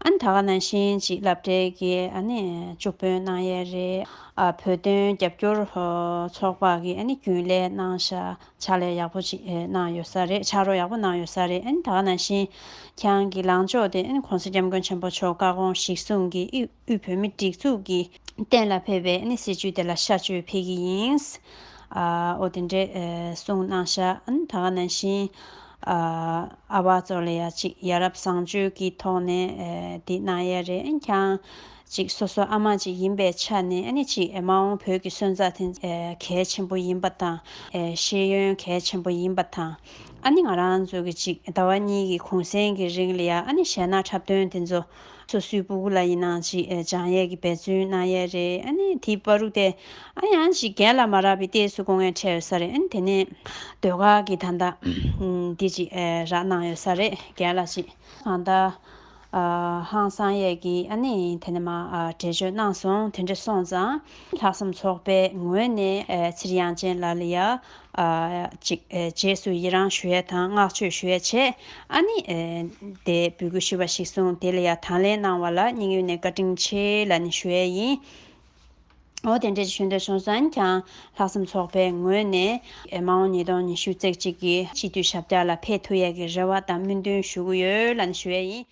ཨ་ནི་ད་ག་ནང་བཞིན་ཅིག་སློབ་གྲྭའི་གི་ཨ་ནི་སྐྱོགས་དཔོན་གནང་ཡས་རེད། ཨ་བོད་དོན་རྒྱབ་སྐྱོར་ཨ་ཚོགས་པ་གི་ཨ་ནི་རྒྱུན་ལས་གནང་ཤག་ཕྱག་ལས་ཡག་པོ་ཅིག་ཨེ་གནང་ཡོད་ས་རེད། ཕྱག་རོགས་ཡག་པོ་གནང་ཡོད་ས་རེད། ཨ་ནི་ད་ག་ནང་བཞིན་ཁྱེད་རང་གི་ལངས་ཕྱོགས་དེ། ཨ་ནི་༸གོང་ས་༸སྐྱབས་མགོན་ཆེན་པོ་མཆོག་བཀའ་དགོངས་གཞིར་བཟུང་གིས་དབུས་དབུས་བོད་མིའི་སྒྲིག་འཛུགས་ཀྱི་གཏན་ལ་ཕེབས་པའི་ཨ་ནི་སྲིད་བྱུས་དེ་ལ་ཤར་བསྐྱོད་ཕེབས་ཀྱི་ཡིན། ཨ་འོ་དེ་འདྲས་ཨེ་གསུངས་གནང་ཤག་ཨ་ནི་ད་ག་ནང་བཞིན་ཨ་ཨ་བ་ཚོ་ལ་ཡ་ཅིག་ཡ་རབས་བཟང་སྤྱོད་ཀྱི་ཐོག་ནས་ཨེ་འདི་གནང་ཡས་རེད། ཨ་ནི་ཀྱང་ཅིག་སོ་སོ་ཨ་མ་ཅིག་ཡིན་པའི་ཆ་ནས། ཨ་ནི་ཅིག་ཨེ་མ་འོངས་བོད་ཀྱི་སོན་རྩ་དེ་ཨེ་གལ་ཆེན་པོ་ཡིན་པ་དང་། ཨེ་ཤེས་ཡོན་གལ་ཆེན་པོ་ཡིན་པ་དང་། ཨ་ནི་ང་རང་ཚོ་གི་ཅིག་ཟླ་བ་གཉིས་ཀྱི་གུང་སེང་གི་རིང་ལ་ཡ། ཨ་ནི་གཞས་སྣ་འཁྲབ་སྟོན་དེ་ཚོ་སོ་སོའི་སྤུ་གུ་ལ་ཡིན་ནའང་ཅིག་ཨེ་སྦྱང་ཡས་ཀྱི་འབད་བརྩོན་གནང་ཡས་རེད། ཨ་ནི་དེའི་བར་དུ་དེ་ཨ་ནི་ཡང་ཅིག་རྒན་ལགས་མ་རག་པའི་ལྟས་སུ་སྐུ་ངལ་འཕྲད་ཡོད་ས་རེད། ཨ་ནི་དེ་ནས་ཟློས་གར་གྱི་ད་ལྟ་འདི་ཅིག་ཨེ་རག་གནང་ཡོད་ས་རེད། རྒན་ལགས་ཅིག་གང་ལྟར་ཨ་ཧང་སང་ཡས་ཀྱི་ཨ་ནི་དེ་ནས་མ་ཨ་འགྲེལ་བརྗོད་གནང་སོང་། དེ་འདྲ་སོང་ཙང་ལྷག་བསམ་ཚོགས་པའི་ངོས་ནས་ཨ་ཚེ་རིང་དབྱངས་ཅན་ལགས་ལ་ཡ་ཨ་ཅིག་ཨ་རྗེས་སུ་ཡི་རང་ཞུ་ཡས་དང་། བསྔགས་བརྗོད་ཞུ་ཡས་བྱས། ཨ་ནི་ཨ་དེ་འབོད་སྐུལ་ཞུས་པ་གཞིར་བཟུང་དེ་ལ་ཡ་དང་ལེན་གནང་བ་ལ་སྙིང་དབུས་ནས་བཀའ་དྲིན་ཆེ་ལབ་ནས་ཞུ་ཡས་ཡིན། འོ་དེ་འདྲ་ཞུ་འདོད་བྱུང་སོང་། ཨ་ནི་ཀྱང་ལྷག་བསམ་ཚོགས་པའི་ངོས་ནས་ཨ་མ་འོངས་ཉིས་སྟོང་ཉི་ཤུ་རྩ་གཅིག་གི་སྤྱི་འཐུས་ཞབས་བཀྱག་ལ་ཕེབས་ཐུབ་ཡས་ཀྱི་རེ་བ་དང་སྨོན་འདུན་ཞུ་གི་ཡོད་ལབ་ནས་ཞུ་ཡས་ཡིན།